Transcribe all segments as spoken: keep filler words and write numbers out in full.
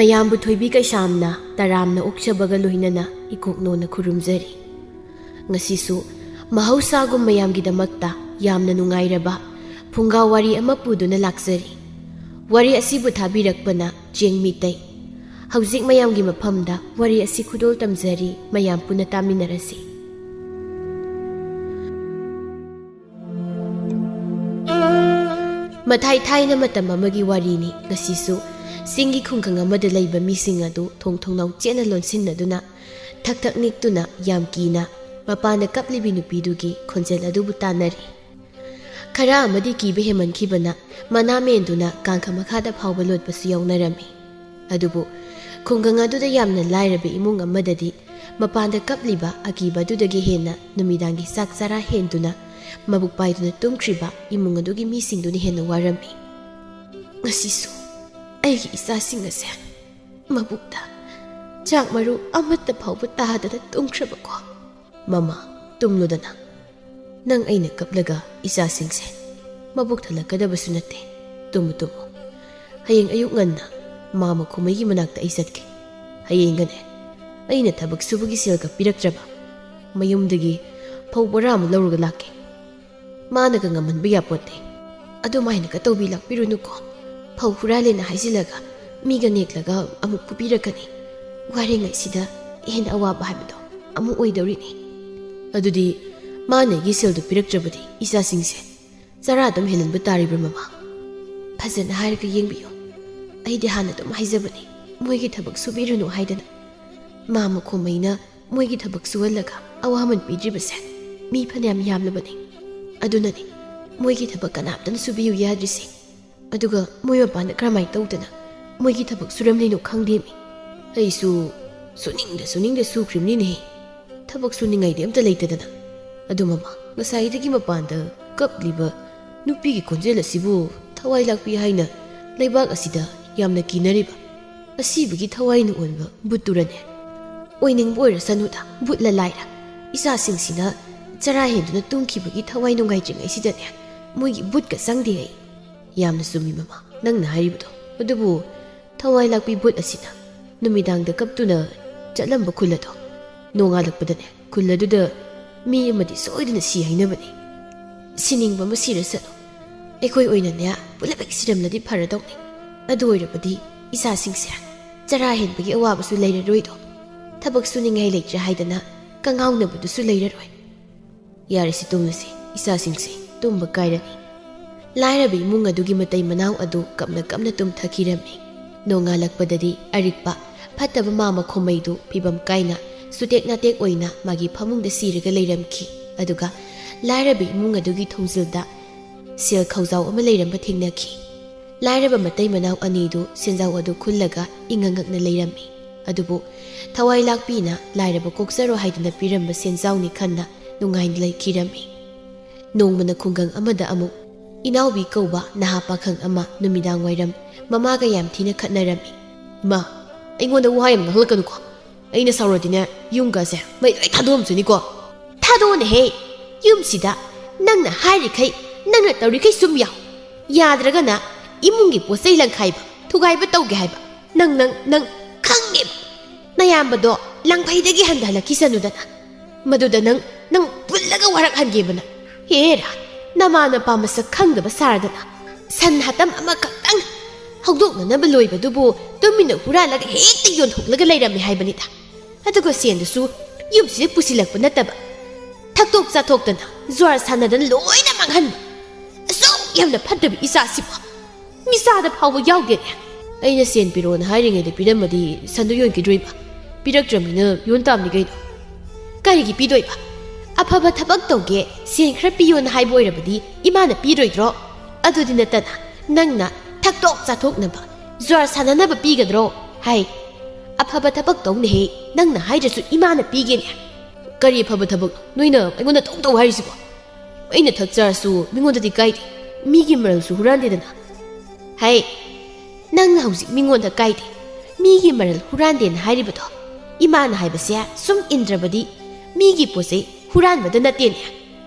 ꯃꯌꯥꯝꯕꯨ ꯊꯣꯏꯕꯤ ꯀꯩꯁꯥꯝꯅ ꯇꯔꯥꯝꯅ ꯑꯣꯛꯆꯕꯒ ꯂꯣꯏꯅꯅ ꯏꯀꯣꯛꯅꯣꯅ ꯈꯨꯔꯨꯝꯖꯔꯤ꯫ ꯉꯁꯤꯁꯨ ꯃꯍꯧꯁꯥꯒꯨꯝ ꯃꯌꯥꯝꯒꯤꯗꯃꯛꯇ ꯌꯥꯝꯅ ꯅꯨꯡꯉꯥꯏꯔꯕ ꯐꯨꯡꯒꯥ ꯋꯥꯔꯤ ꯑꯃ ꯄꯨꯗꯨꯅ ꯂꯥꯛꯆꯔꯤ꯫ ꯋꯥꯔꯤ ꯑꯁꯤꯕꯨ ꯊꯥꯕꯤꯔꯛꯄꯅ ꯆꯦꯡ ꯃꯤꯇꯩ꯫ ꯍꯧꯖꯤꯛ ꯃꯌꯥꯝꯒꯤ ꯃꯐꯝꯗ ꯋꯥꯔꯤ ꯑꯁꯤ ꯈꯨꯗꯣꯜ ꯇꯝꯖꯔꯤ, ꯃꯌꯥꯝ ꯄꯨꯟꯅ ꯇꯥꯃꯤꯟꯅꯔꯁꯤ꯫ ꯃꯊꯥꯏ ꯊꯥꯏꯅ ꯃꯇꯝ ꯑꯃꯒꯤ ꯋꯥꯔꯤꯅꯤ꯫ ꯉꯁꯤꯁꯨ ꯆꯤꯡꯒꯤ ꯈꯨꯡꯒꯪ ꯑꯃꯗ ꯂꯩꯕ ꯃꯤꯁꯤꯡ ꯑꯗꯨ ꯊꯣꯡ ꯊꯣꯡꯅꯥꯎ ꯆꯦꯠꯅ ꯂꯣꯟꯁꯤꯟꯅꯗꯨꯅ, ꯊꯛ ꯊꯛ ꯅꯤꯛꯇꯨꯅ ꯌꯥꯝ ꯀꯤꯅ ꯃꯄꯥꯟꯗ ꯀꯞꯂꯤꯕꯤ ꯅꯨꯄꯤꯗꯨꯒꯤ ꯈꯣꯟꯖꯦꯜ ꯑꯗꯨꯕꯨ ꯇꯥꯅꯔꯤ꯫ ꯈꯔ ꯑꯃꯗꯤ ꯀꯤꯕ ꯍꯦꯟꯃꯟꯈꯤꯕꯅ ꯃꯅꯥ ꯃꯦꯟꯗꯨꯅ ꯀꯥꯡꯈ ꯃꯈꯥꯗ ꯐꯥꯎꯕ ꯂꯣꯠꯄꯁꯨ ꯌꯥꯎꯅꯔꯝꯃꯤ꯫ ꯑꯗꯨꯕꯨ ꯈꯨꯡꯒꯪ ꯑꯗꯨꯗ ꯌꯥꯝꯅ ꯂꯥꯏꯔꯕ ꯏꯃꯨꯡ ꯑꯃꯗꯗꯤ ꯃꯄꯥꯟꯗ ꯀꯞꯂꯤꯕ ꯑꯀꯤꯕ ꯑꯗꯨꯗꯒꯤ ꯍꯦꯟꯅ ꯅꯨꯃꯤꯗꯥꯡꯒꯤ ꯆꯥꯛ ꯆꯔꯥ ꯍꯦꯟꯗꯨꯅ ꯃꯕꯨꯛ ꯄꯥꯏꯗꯨꯅ ꯇꯨꯝꯈ꯭ꯔꯤꯕ ꯏꯃꯨꯡ ꯑꯗꯨꯒꯤ ꯃꯤꯁꯤꯡꯗꯨꯅ ꯍꯦꯟꯅ ꯋꯥꯔꯝꯃꯤ꯫ "ꯉꯁꯤꯁꯨ ꯑꯩꯒꯤ ꯏꯆꯥꯁꯤꯡ ꯑꯁꯦ ꯃꯕꯨꯛꯇ ꯆꯥꯛ ꯃꯔꯨ ꯑꯃꯠꯇ ꯐꯥꯎꯕ ꯇꯥꯗꯅ ꯇꯨꯝꯈ꯭ꯔꯕꯀꯣ?" "ꯃꯃꯥ, ꯇꯨꯝꯂꯨꯗꯅ꯫ ꯅꯪ ꯑꯩꯅ ꯀꯞꯂꯒ ꯏꯆꯥꯁꯤꯡꯁꯦ ꯃꯕꯨꯛ ꯊꯜꯂꯛꯀꯗꯕꯁꯨ ꯅꯠꯇꯦ꯫ Tamu, Tamu. ꯍꯌꯦꯡ ꯑꯌꯨꯛ ꯉꯟꯅ ꯃꯥꯃ ꯈꯨꯃꯩꯒꯤ ꯃꯅꯥꯛꯇ ꯑꯩ ꯆꯠꯀꯦ꯫ ꯍꯌꯦꯡꯒꯅꯦ, ꯑꯩꯅ ꯊꯕꯛ ꯁꯨꯕꯒꯤ ꯁꯦꯜꯒ ꯄꯤꯔꯛꯇ꯭ꯔꯕ ꯃꯌꯨꯝꯗꯒꯤ ꯐꯧ ꯕꯣꯔꯥ ꯑꯃ ꯂꯧꯔꯒ ꯂꯥꯛꯀꯦ꯫ ꯃꯥꯅꯒ ꯉꯝꯍꯟꯕ ꯌꯥꯄꯣꯠꯇꯦ꯫ ꯑꯗꯨꯃꯥꯏꯅꯒ ꯇꯧꯕꯤ ꯂꯥꯛꯄꯤꯔꯨꯅꯨꯀꯣ꯫ ꯐꯧ ꯍꯨꯔꯥꯜꯂꯦꯅ ꯍꯥꯏꯖꯤꯜꯂꯒ ꯃꯤꯒ ꯅꯦꯛꯂꯒ ꯑꯃꯨꯛ ꯐꯨꯕꯤꯔꯛꯀꯅꯤ꯫ ꯋꯥꯔꯤꯉꯩꯁꯤꯗ ꯍꯦꯟꯅ ꯑꯋꯥꯕ ꯍꯥꯏꯕꯗꯣ ꯑꯃꯨꯛ ꯑꯣꯏꯗꯧꯔꯤꯅꯤ꯫ ꯑꯗꯨꯗꯤ ꯃꯥꯅ ꯑꯩꯒꯤ ꯁꯦꯜꯗꯨ ꯄꯤꯔꯛꯇ꯭ꯔꯕꯗꯤ ꯏꯆꯥꯁꯤꯡꯁꯦ ꯆꯔꯥ ꯑꯗꯨꯝ ꯍꯦꯜꯍꯟꯕ ꯇꯥꯔꯤꯕ꯭ꯔꯥ, ꯃꯃꯥ?" "ꯐꯖꯅ ꯍꯥꯏꯔꯒ ꯌꯦꯡꯕꯤꯌꯨ꯫ ꯑꯩꯗꯤ ꯍꯥꯟꯅ ꯑꯗꯨꯝ ꯍꯥꯏꯖꯕꯅꯤ, ꯃꯣꯏꯒꯤ ꯊꯕꯛ ꯁꯨꯕꯤꯔꯨꯅꯨ ꯍꯥꯏꯗꯅ꯫ ꯃꯥꯃ ꯈꯨꯃꯩꯅ ꯃꯣꯏꯒꯤ ꯊꯕꯛ ꯁꯨꯍꯜꯂꯒ ꯑꯋꯥꯃꯟ ꯄꯤꯗ꯭ꯔꯤꯕꯁꯦ ꯃꯤ ꯐꯅꯌꯥꯝ ꯌꯥꯝꯂꯕꯅꯤ꯫ ꯑꯗꯨꯅꯅꯤ ꯃꯣꯏꯒꯤ ꯊꯕꯛ ꯀꯅꯥꯝꯇꯅ ꯁꯨꯕꯤꯌꯨ ꯌꯥꯗ꯭ꯔꯤꯁꯦ꯫ ꯑꯗꯨꯒ ꯃꯣꯏ ꯃꯄꯥꯟꯗ ꯀꯔꯝꯍꯥꯏꯅ ꯇꯧꯗꯅ ꯃꯣꯏꯒꯤ ꯊꯕꯛ ꯁꯨꯔꯝꯂꯤꯅꯣ ꯈꯪꯗꯦꯃꯤ꯫ ꯑꯩꯁꯨ ꯁꯨꯅꯤꯡꯗ ꯁꯨꯅꯤꯡꯗ ꯁꯨꯈ꯭ꯔꯤꯕꯅꯤꯅꯦꯍꯦ, ꯊꯕꯛ ꯁꯨꯅꯤꯡꯉꯥꯏꯗꯤ ꯑꯝꯇ ꯂꯩꯇꯗꯅ꯫ ꯑꯗꯨ ꯃꯃꯥ, ꯉꯁꯥꯏꯗꯒꯤ ꯃꯄꯥꯟꯗ ꯀꯞꯂꯤꯕ ꯅꯨꯄꯤꯒꯤ ꯈꯣꯟꯖꯦꯜ ꯑꯁꯤꯕꯨ ꯊꯋꯥꯏ ꯂꯥꯛꯄꯤ ꯍꯥꯏꯅ ꯂꯩꯕꯥꯛ ꯑꯁꯤꯗ ꯌꯥꯝꯅ ꯀꯤꯅꯔꯤꯕ ꯑꯁꯤꯕꯒꯤ ꯊꯋꯥꯏꯅ ꯑꯣꯟꯕ ꯕꯨꯠꯇꯨꯔꯅꯦ?" "ꯑꯣꯏꯅꯤꯡꯕ ꯑꯣꯏꯔꯁꯅꯨꯗ, ꯕꯨꯠꯂ ꯂꯥꯏꯔ꯫ ꯏꯆꯥꯁꯤꯡꯁꯤꯅ ꯆꯔꯥ ꯍꯦꯟꯗꯨꯅ ꯇꯨꯝꯈꯤꯕꯒꯤ ꯊꯋꯥꯏ ꯅꯨꯡꯉꯥꯏꯇ꯭ꯔꯤꯉꯩꯁꯤꯗꯅꯦ, ꯃꯣꯏꯒꯤ ꯕꯨꯠꯀ ꯆꯪꯗꯦ ꯑꯩ꯫" "ꯌꯥꯝꯅ ꯆꯨꯝꯃꯤ, ꯃꯃꯥ, ꯅꯪꯅ ꯍꯥꯏꯔꯤꯕꯗꯣ꯫ ꯑꯗꯨꯕꯨ ꯊꯋꯥꯏ ꯂꯥꯛꯄꯤ ꯚꯨꯠ ꯑꯁꯤꯅ ꯅꯨꯃꯤꯗꯥꯡꯗ ꯀꯞꯇꯨꯅ ꯆꯠꯂꯝꯕ ꯈꯨꯜ ꯑꯗꯣ ꯅꯣꯡꯉꯥꯜꯂꯛꯄꯗꯅꯦ, ꯈꯨꯜ ꯑꯗꯨꯗ ꯃꯤ ꯑꯃꯗꯤ ꯁꯣꯏꯗꯅ ꯁꯤ ꯍꯥꯏꯅꯕꯅꯤ꯫ ꯁꯤꯅꯤꯡꯕ ꯑꯃ ꯁꯤꯔꯁꯅꯨ꯫ ꯑꯩꯈꯣꯏ ꯑꯣꯏꯅꯅꯦ, ꯄꯨꯂꯞ ꯍꯦꯛ ꯁꯤꯔꯝꯂꯗꯤ ꯐꯔꯗꯧꯅꯤ꯫ ꯑꯗꯨ ꯑꯣꯏꯔꯕꯗꯤ ꯏꯆꯥꯁꯤꯡꯁꯦ ꯆꯔꯥ ꯍꯦꯟꯕꯒꯤ ꯑꯋꯥꯕꯁꯨ ꯂꯩꯔꯔꯣꯏꯗꯣ꯫ ꯊꯕꯛ ꯁꯨꯅꯤꯡꯉꯥꯏ ꯂꯩꯇ꯭ꯔꯦ ꯍꯥꯏꯗꯅ ꯀꯉꯥꯎꯅꯕꯗꯨꯁꯨ ꯂꯩꯔꯔꯣꯏ꯫ ꯌꯥꯔꯦꯁꯤ, ꯇꯨꯝꯂꯁꯤ, ꯏꯆꯥꯁꯤꯡꯁꯤ ꯇꯨꯝꯕ ꯀꯥꯏꯔꯅꯤ꯫ ꯂꯥꯏꯔꯕ ꯏꯃꯨꯡ ꯑꯗꯨꯒꯤ ꯃꯇꯩ ꯃꯅꯥꯎ ꯑꯗꯨ ꯀꯞꯅ ꯀꯞꯅ ꯇꯨꯝꯊꯈꯤꯔꯝꯃꯤ꯫ ꯅꯣꯡꯉꯥꯜꯂꯛꯄꯗꯗꯤ ꯑꯔꯤꯛꯄ ꯐꯠꯇꯕ ꯃꯥꯃ ꯈꯣꯃꯩꯗꯨ ꯐꯤꯕꯝ ꯀꯥꯏꯅ ꯁꯨꯇꯦꯛ ꯅꯥꯇꯦꯛ ꯑꯣꯏꯅ ꯃꯥꯒꯤ ꯐꯃꯨꯡꯗ ꯁꯤꯔꯒ ꯂꯩꯔꯝꯈꯤ꯫ ꯑꯗꯨꯒ ꯂꯥꯏꯔꯕ ꯏꯃꯨꯡ ꯑꯗꯨꯒꯤ ꯊꯣꯡꯖꯤꯜꯗ ꯁꯦꯜ ꯈꯧꯖꯥꯎ ꯑꯃ ꯂꯩꯔꯝꯕ ꯊꯦꯡꯅꯈꯤ꯫ ꯂꯥꯏꯔꯕ ꯃꯇꯩ ꯃꯅꯥꯎ ꯑꯅꯤꯗꯨ ꯁꯦꯟꯖꯥꯎ ꯑꯗꯨ ꯈꯨꯜꯂꯒ ꯏꯉꯛ ꯉꯛꯅ ꯂꯩꯔꯝꯃꯤ꯫ ꯑꯗꯨꯕꯨ ꯊꯋꯥꯏ ꯂꯥꯛꯄꯤꯅ ꯂꯥꯏꯔꯕ ꯀꯣꯛꯆꯔꯣ ꯍꯥꯏꯗꯨꯅ ꯄꯤꯔꯝꯕ ꯁꯦꯟꯖꯥꯎꯅꯤ ꯈꯟꯅ ꯅꯨꯡꯉꯥꯏꯅ ꯂꯩꯈꯤꯔꯝꯃꯤ꯫ ꯅꯣꯡꯃꯅ ꯈꯨꯡꯒꯪ ꯑꯃꯗ ꯑꯃꯨꯛ ꯏꯅꯥꯎꯕꯤ ꯀꯧꯕ ꯅꯍꯥ ꯄꯥꯈꯪ ꯑꯃ ꯅꯨꯃꯤꯗꯥꯡ ꯋꯥꯏꯔꯝ ꯃꯃꯥꯒ ꯌꯥꯝ ꯊꯤꯅ ꯈꯠꯅꯔꯝꯃꯤ꯫ "ꯏꯃꯥ, ꯑꯩꯉꯣꯟꯗ ꯋꯥ ꯌꯥꯝ ꯉꯥꯡꯍꯜꯂꯛꯀꯅꯨꯀꯣ꯫ ꯑꯩꯅ ꯁꯥꯎꯔꯗꯤꯅꯦ, ꯌꯨꯝꯒꯁꯦ ꯃꯩ ꯂꯣꯏ ꯊꯥꯗꯣꯛꯑꯝꯁꯅꯤꯀꯣ꯫" "ꯊꯥꯗꯣꯛꯑꯣꯅꯦꯍꯦ꯫ ꯌꯨꯝꯁꯤꯗ ꯅꯪꯅ ꯍꯥꯏꯔꯤꯈꯩ, ꯅꯪꯅ ꯇꯧꯔꯤꯈꯩ ꯁꯨꯝ ꯌꯥꯎ꯫ ꯌꯥꯗ꯭ꯔꯒꯅ ꯏꯃꯨꯡꯒꯤ ꯄꯣꯠ ꯆꯩ ꯂꯪꯈꯥꯏꯕ, ꯊꯨꯒꯥꯏꯕ ꯇꯧꯒꯦ ꯍꯥꯏꯕ ꯅꯪ, ꯅꯪ, ꯅꯪ ꯈꯪꯉꯦꯕ꯫ ꯅꯌꯥꯝꯕꯗꯣ ꯂꯥꯡꯐꯩꯗꯒꯤ ꯍꯟꯊꯍꯜꯂꯛꯈꯤꯁꯅꯨꯗꯅ꯫ ꯃꯗꯨꯗ ꯅꯪ, ꯅꯪ ꯄꯨꯜꯂꯒ ꯋꯥꯔꯛꯍꯟꯒꯦꯕ ꯅꯪ꯫ ꯍꯦꯔꯥ, ꯅꯃꯥ ꯅꯄꯥ ꯃꯁꯛ ꯈꯪꯗꯕ ꯁꯥꯔꯗꯅ ꯁꯟ ꯍꯥꯇꯝ ꯑꯃꯈꯛꯇꯪ ꯍꯧꯗꯣꯛꯅꯅꯕ ꯂꯣꯏꯕꯗꯨꯕꯨ ꯇꯨꯃꯤꯟꯅ ꯍꯨꯔꯥꯜꯂꯒ ꯍꯦꯛꯇ ꯌꯣꯟꯊꯣꯛꯂꯒ ꯂꯩꯔꯝꯃꯦ ꯍꯥꯏꯕꯅꯤꯗ꯫ ꯑꯗꯨꯒ ꯁꯦꯟꯗꯨꯁꯨ ꯌꯨꯝꯁꯤꯗ ꯄꯨꯁꯤꯜꯂꯛꯄ ꯅꯠꯇꯕ, ꯊꯛꯇꯣꯛ ꯆꯥꯊꯣꯛꯇꯅ ꯖꯨꯋꯥꯔ ꯁꯥꯟꯅꯗꯅ ꯂꯣꯏꯅ ꯃꯥꯡꯍꯟꯕ꯫ ꯑꯁꯨꯛ ꯌꯥꯝꯅ ꯐꯠꯇꯕ ꯏꯆꯥꯁꯤꯕꯨ ꯃꯤꯆꯥꯗ ꯐꯥꯎꯕ ꯌꯥꯎꯗꯦꯅꯦ꯫" "ꯑꯩꯅ ꯁꯦꯟ ꯄꯤꯔꯛꯑꯣꯅ ꯍꯥꯏꯔꯤꯉꯩꯗ ꯄꯤꯔꯝꯃꯗꯤ ꯁꯟꯗꯣ ꯌꯣꯟꯈꯤꯗ꯭ꯔꯣꯏꯕ? ꯄꯤꯔꯛꯇ꯭ꯔꯕꯅꯤꯅ ꯌꯣꯟ ꯇꯥꯕꯅꯤ ꯀꯩꯅꯣ꯫" "ꯀꯔꯤꯒꯤ ꯄꯤꯗꯣꯏꯕ? ꯑꯐꯕ ꯊꯕꯛ ꯇꯧꯒꯦ, ꯁꯦꯟ ꯈꯔ ꯄꯤꯌꯣꯅ ꯍꯥꯏꯕ ꯑꯣꯏꯔꯕꯗꯤ ꯏꯃꯥꯅ ꯄꯤꯔꯣꯏꯗ꯭ꯔꯣ? ꯑꯗꯨꯗꯤ ꯅꯠꯇꯅ ꯅꯪꯅ ꯊꯛꯇꯣꯛ ꯆꯥꯊꯣꯛꯅꯕ, ꯖꯨꯋꯥꯔ ꯁꯥꯟꯅꯅꯕ ꯄꯤꯒꯗ꯭ꯔꯣ? ꯍꯥꯏ, ꯑꯐꯕ ꯊꯕꯛ ꯇꯧꯅꯦꯍꯦ, ꯅꯪꯅ ꯍꯥꯏꯗ꯭ꯔꯁꯨ ꯏꯃꯥꯅ ꯄꯤꯒꯦꯅꯦ꯫" "ꯀꯔꯤ ꯑꯐꯕ ꯊꯕꯛ? ꯅꯣꯏꯅ ꯑꯩꯉꯣꯟꯗ ꯇꯧ ꯇꯧ ꯍꯥꯏꯔꯤꯁꯤꯕꯣ? ꯑꯩꯅ ꯊꯛ ꯆꯥꯔꯁꯨ ꯃꯤꯉꯣꯟꯗꯗꯤ ꯀꯥꯏꯗꯦ, ꯃꯤꯒꯤ ꯃꯔꯜꯁꯨ ꯍꯨꯔꯥꯟꯗꯦꯗꯅ꯫" "ꯍꯩ, ꯅꯪꯅ ꯍꯧꯖꯤꯛ ꯃꯤꯉꯣꯟꯗ ꯀꯥꯏꯗꯦ, ꯃꯤꯒꯤ ꯃꯔꯜ ꯍꯨꯔꯥꯟꯗꯦꯅ ꯍꯥꯏꯔꯤꯕꯗꯣ, ꯏꯃꯥꯅ ꯍꯥꯏꯕꯁꯦ ꯁꯨꯝ ꯏꯟꯗ꯭ꯔꯕꯗꯤ ꯃꯤꯒꯤ ꯄꯣꯠ ꯆꯩ ꯍꯨꯔꯥꯟꯕꯗ ꯅꯠꯇꯦꯅꯦ꯫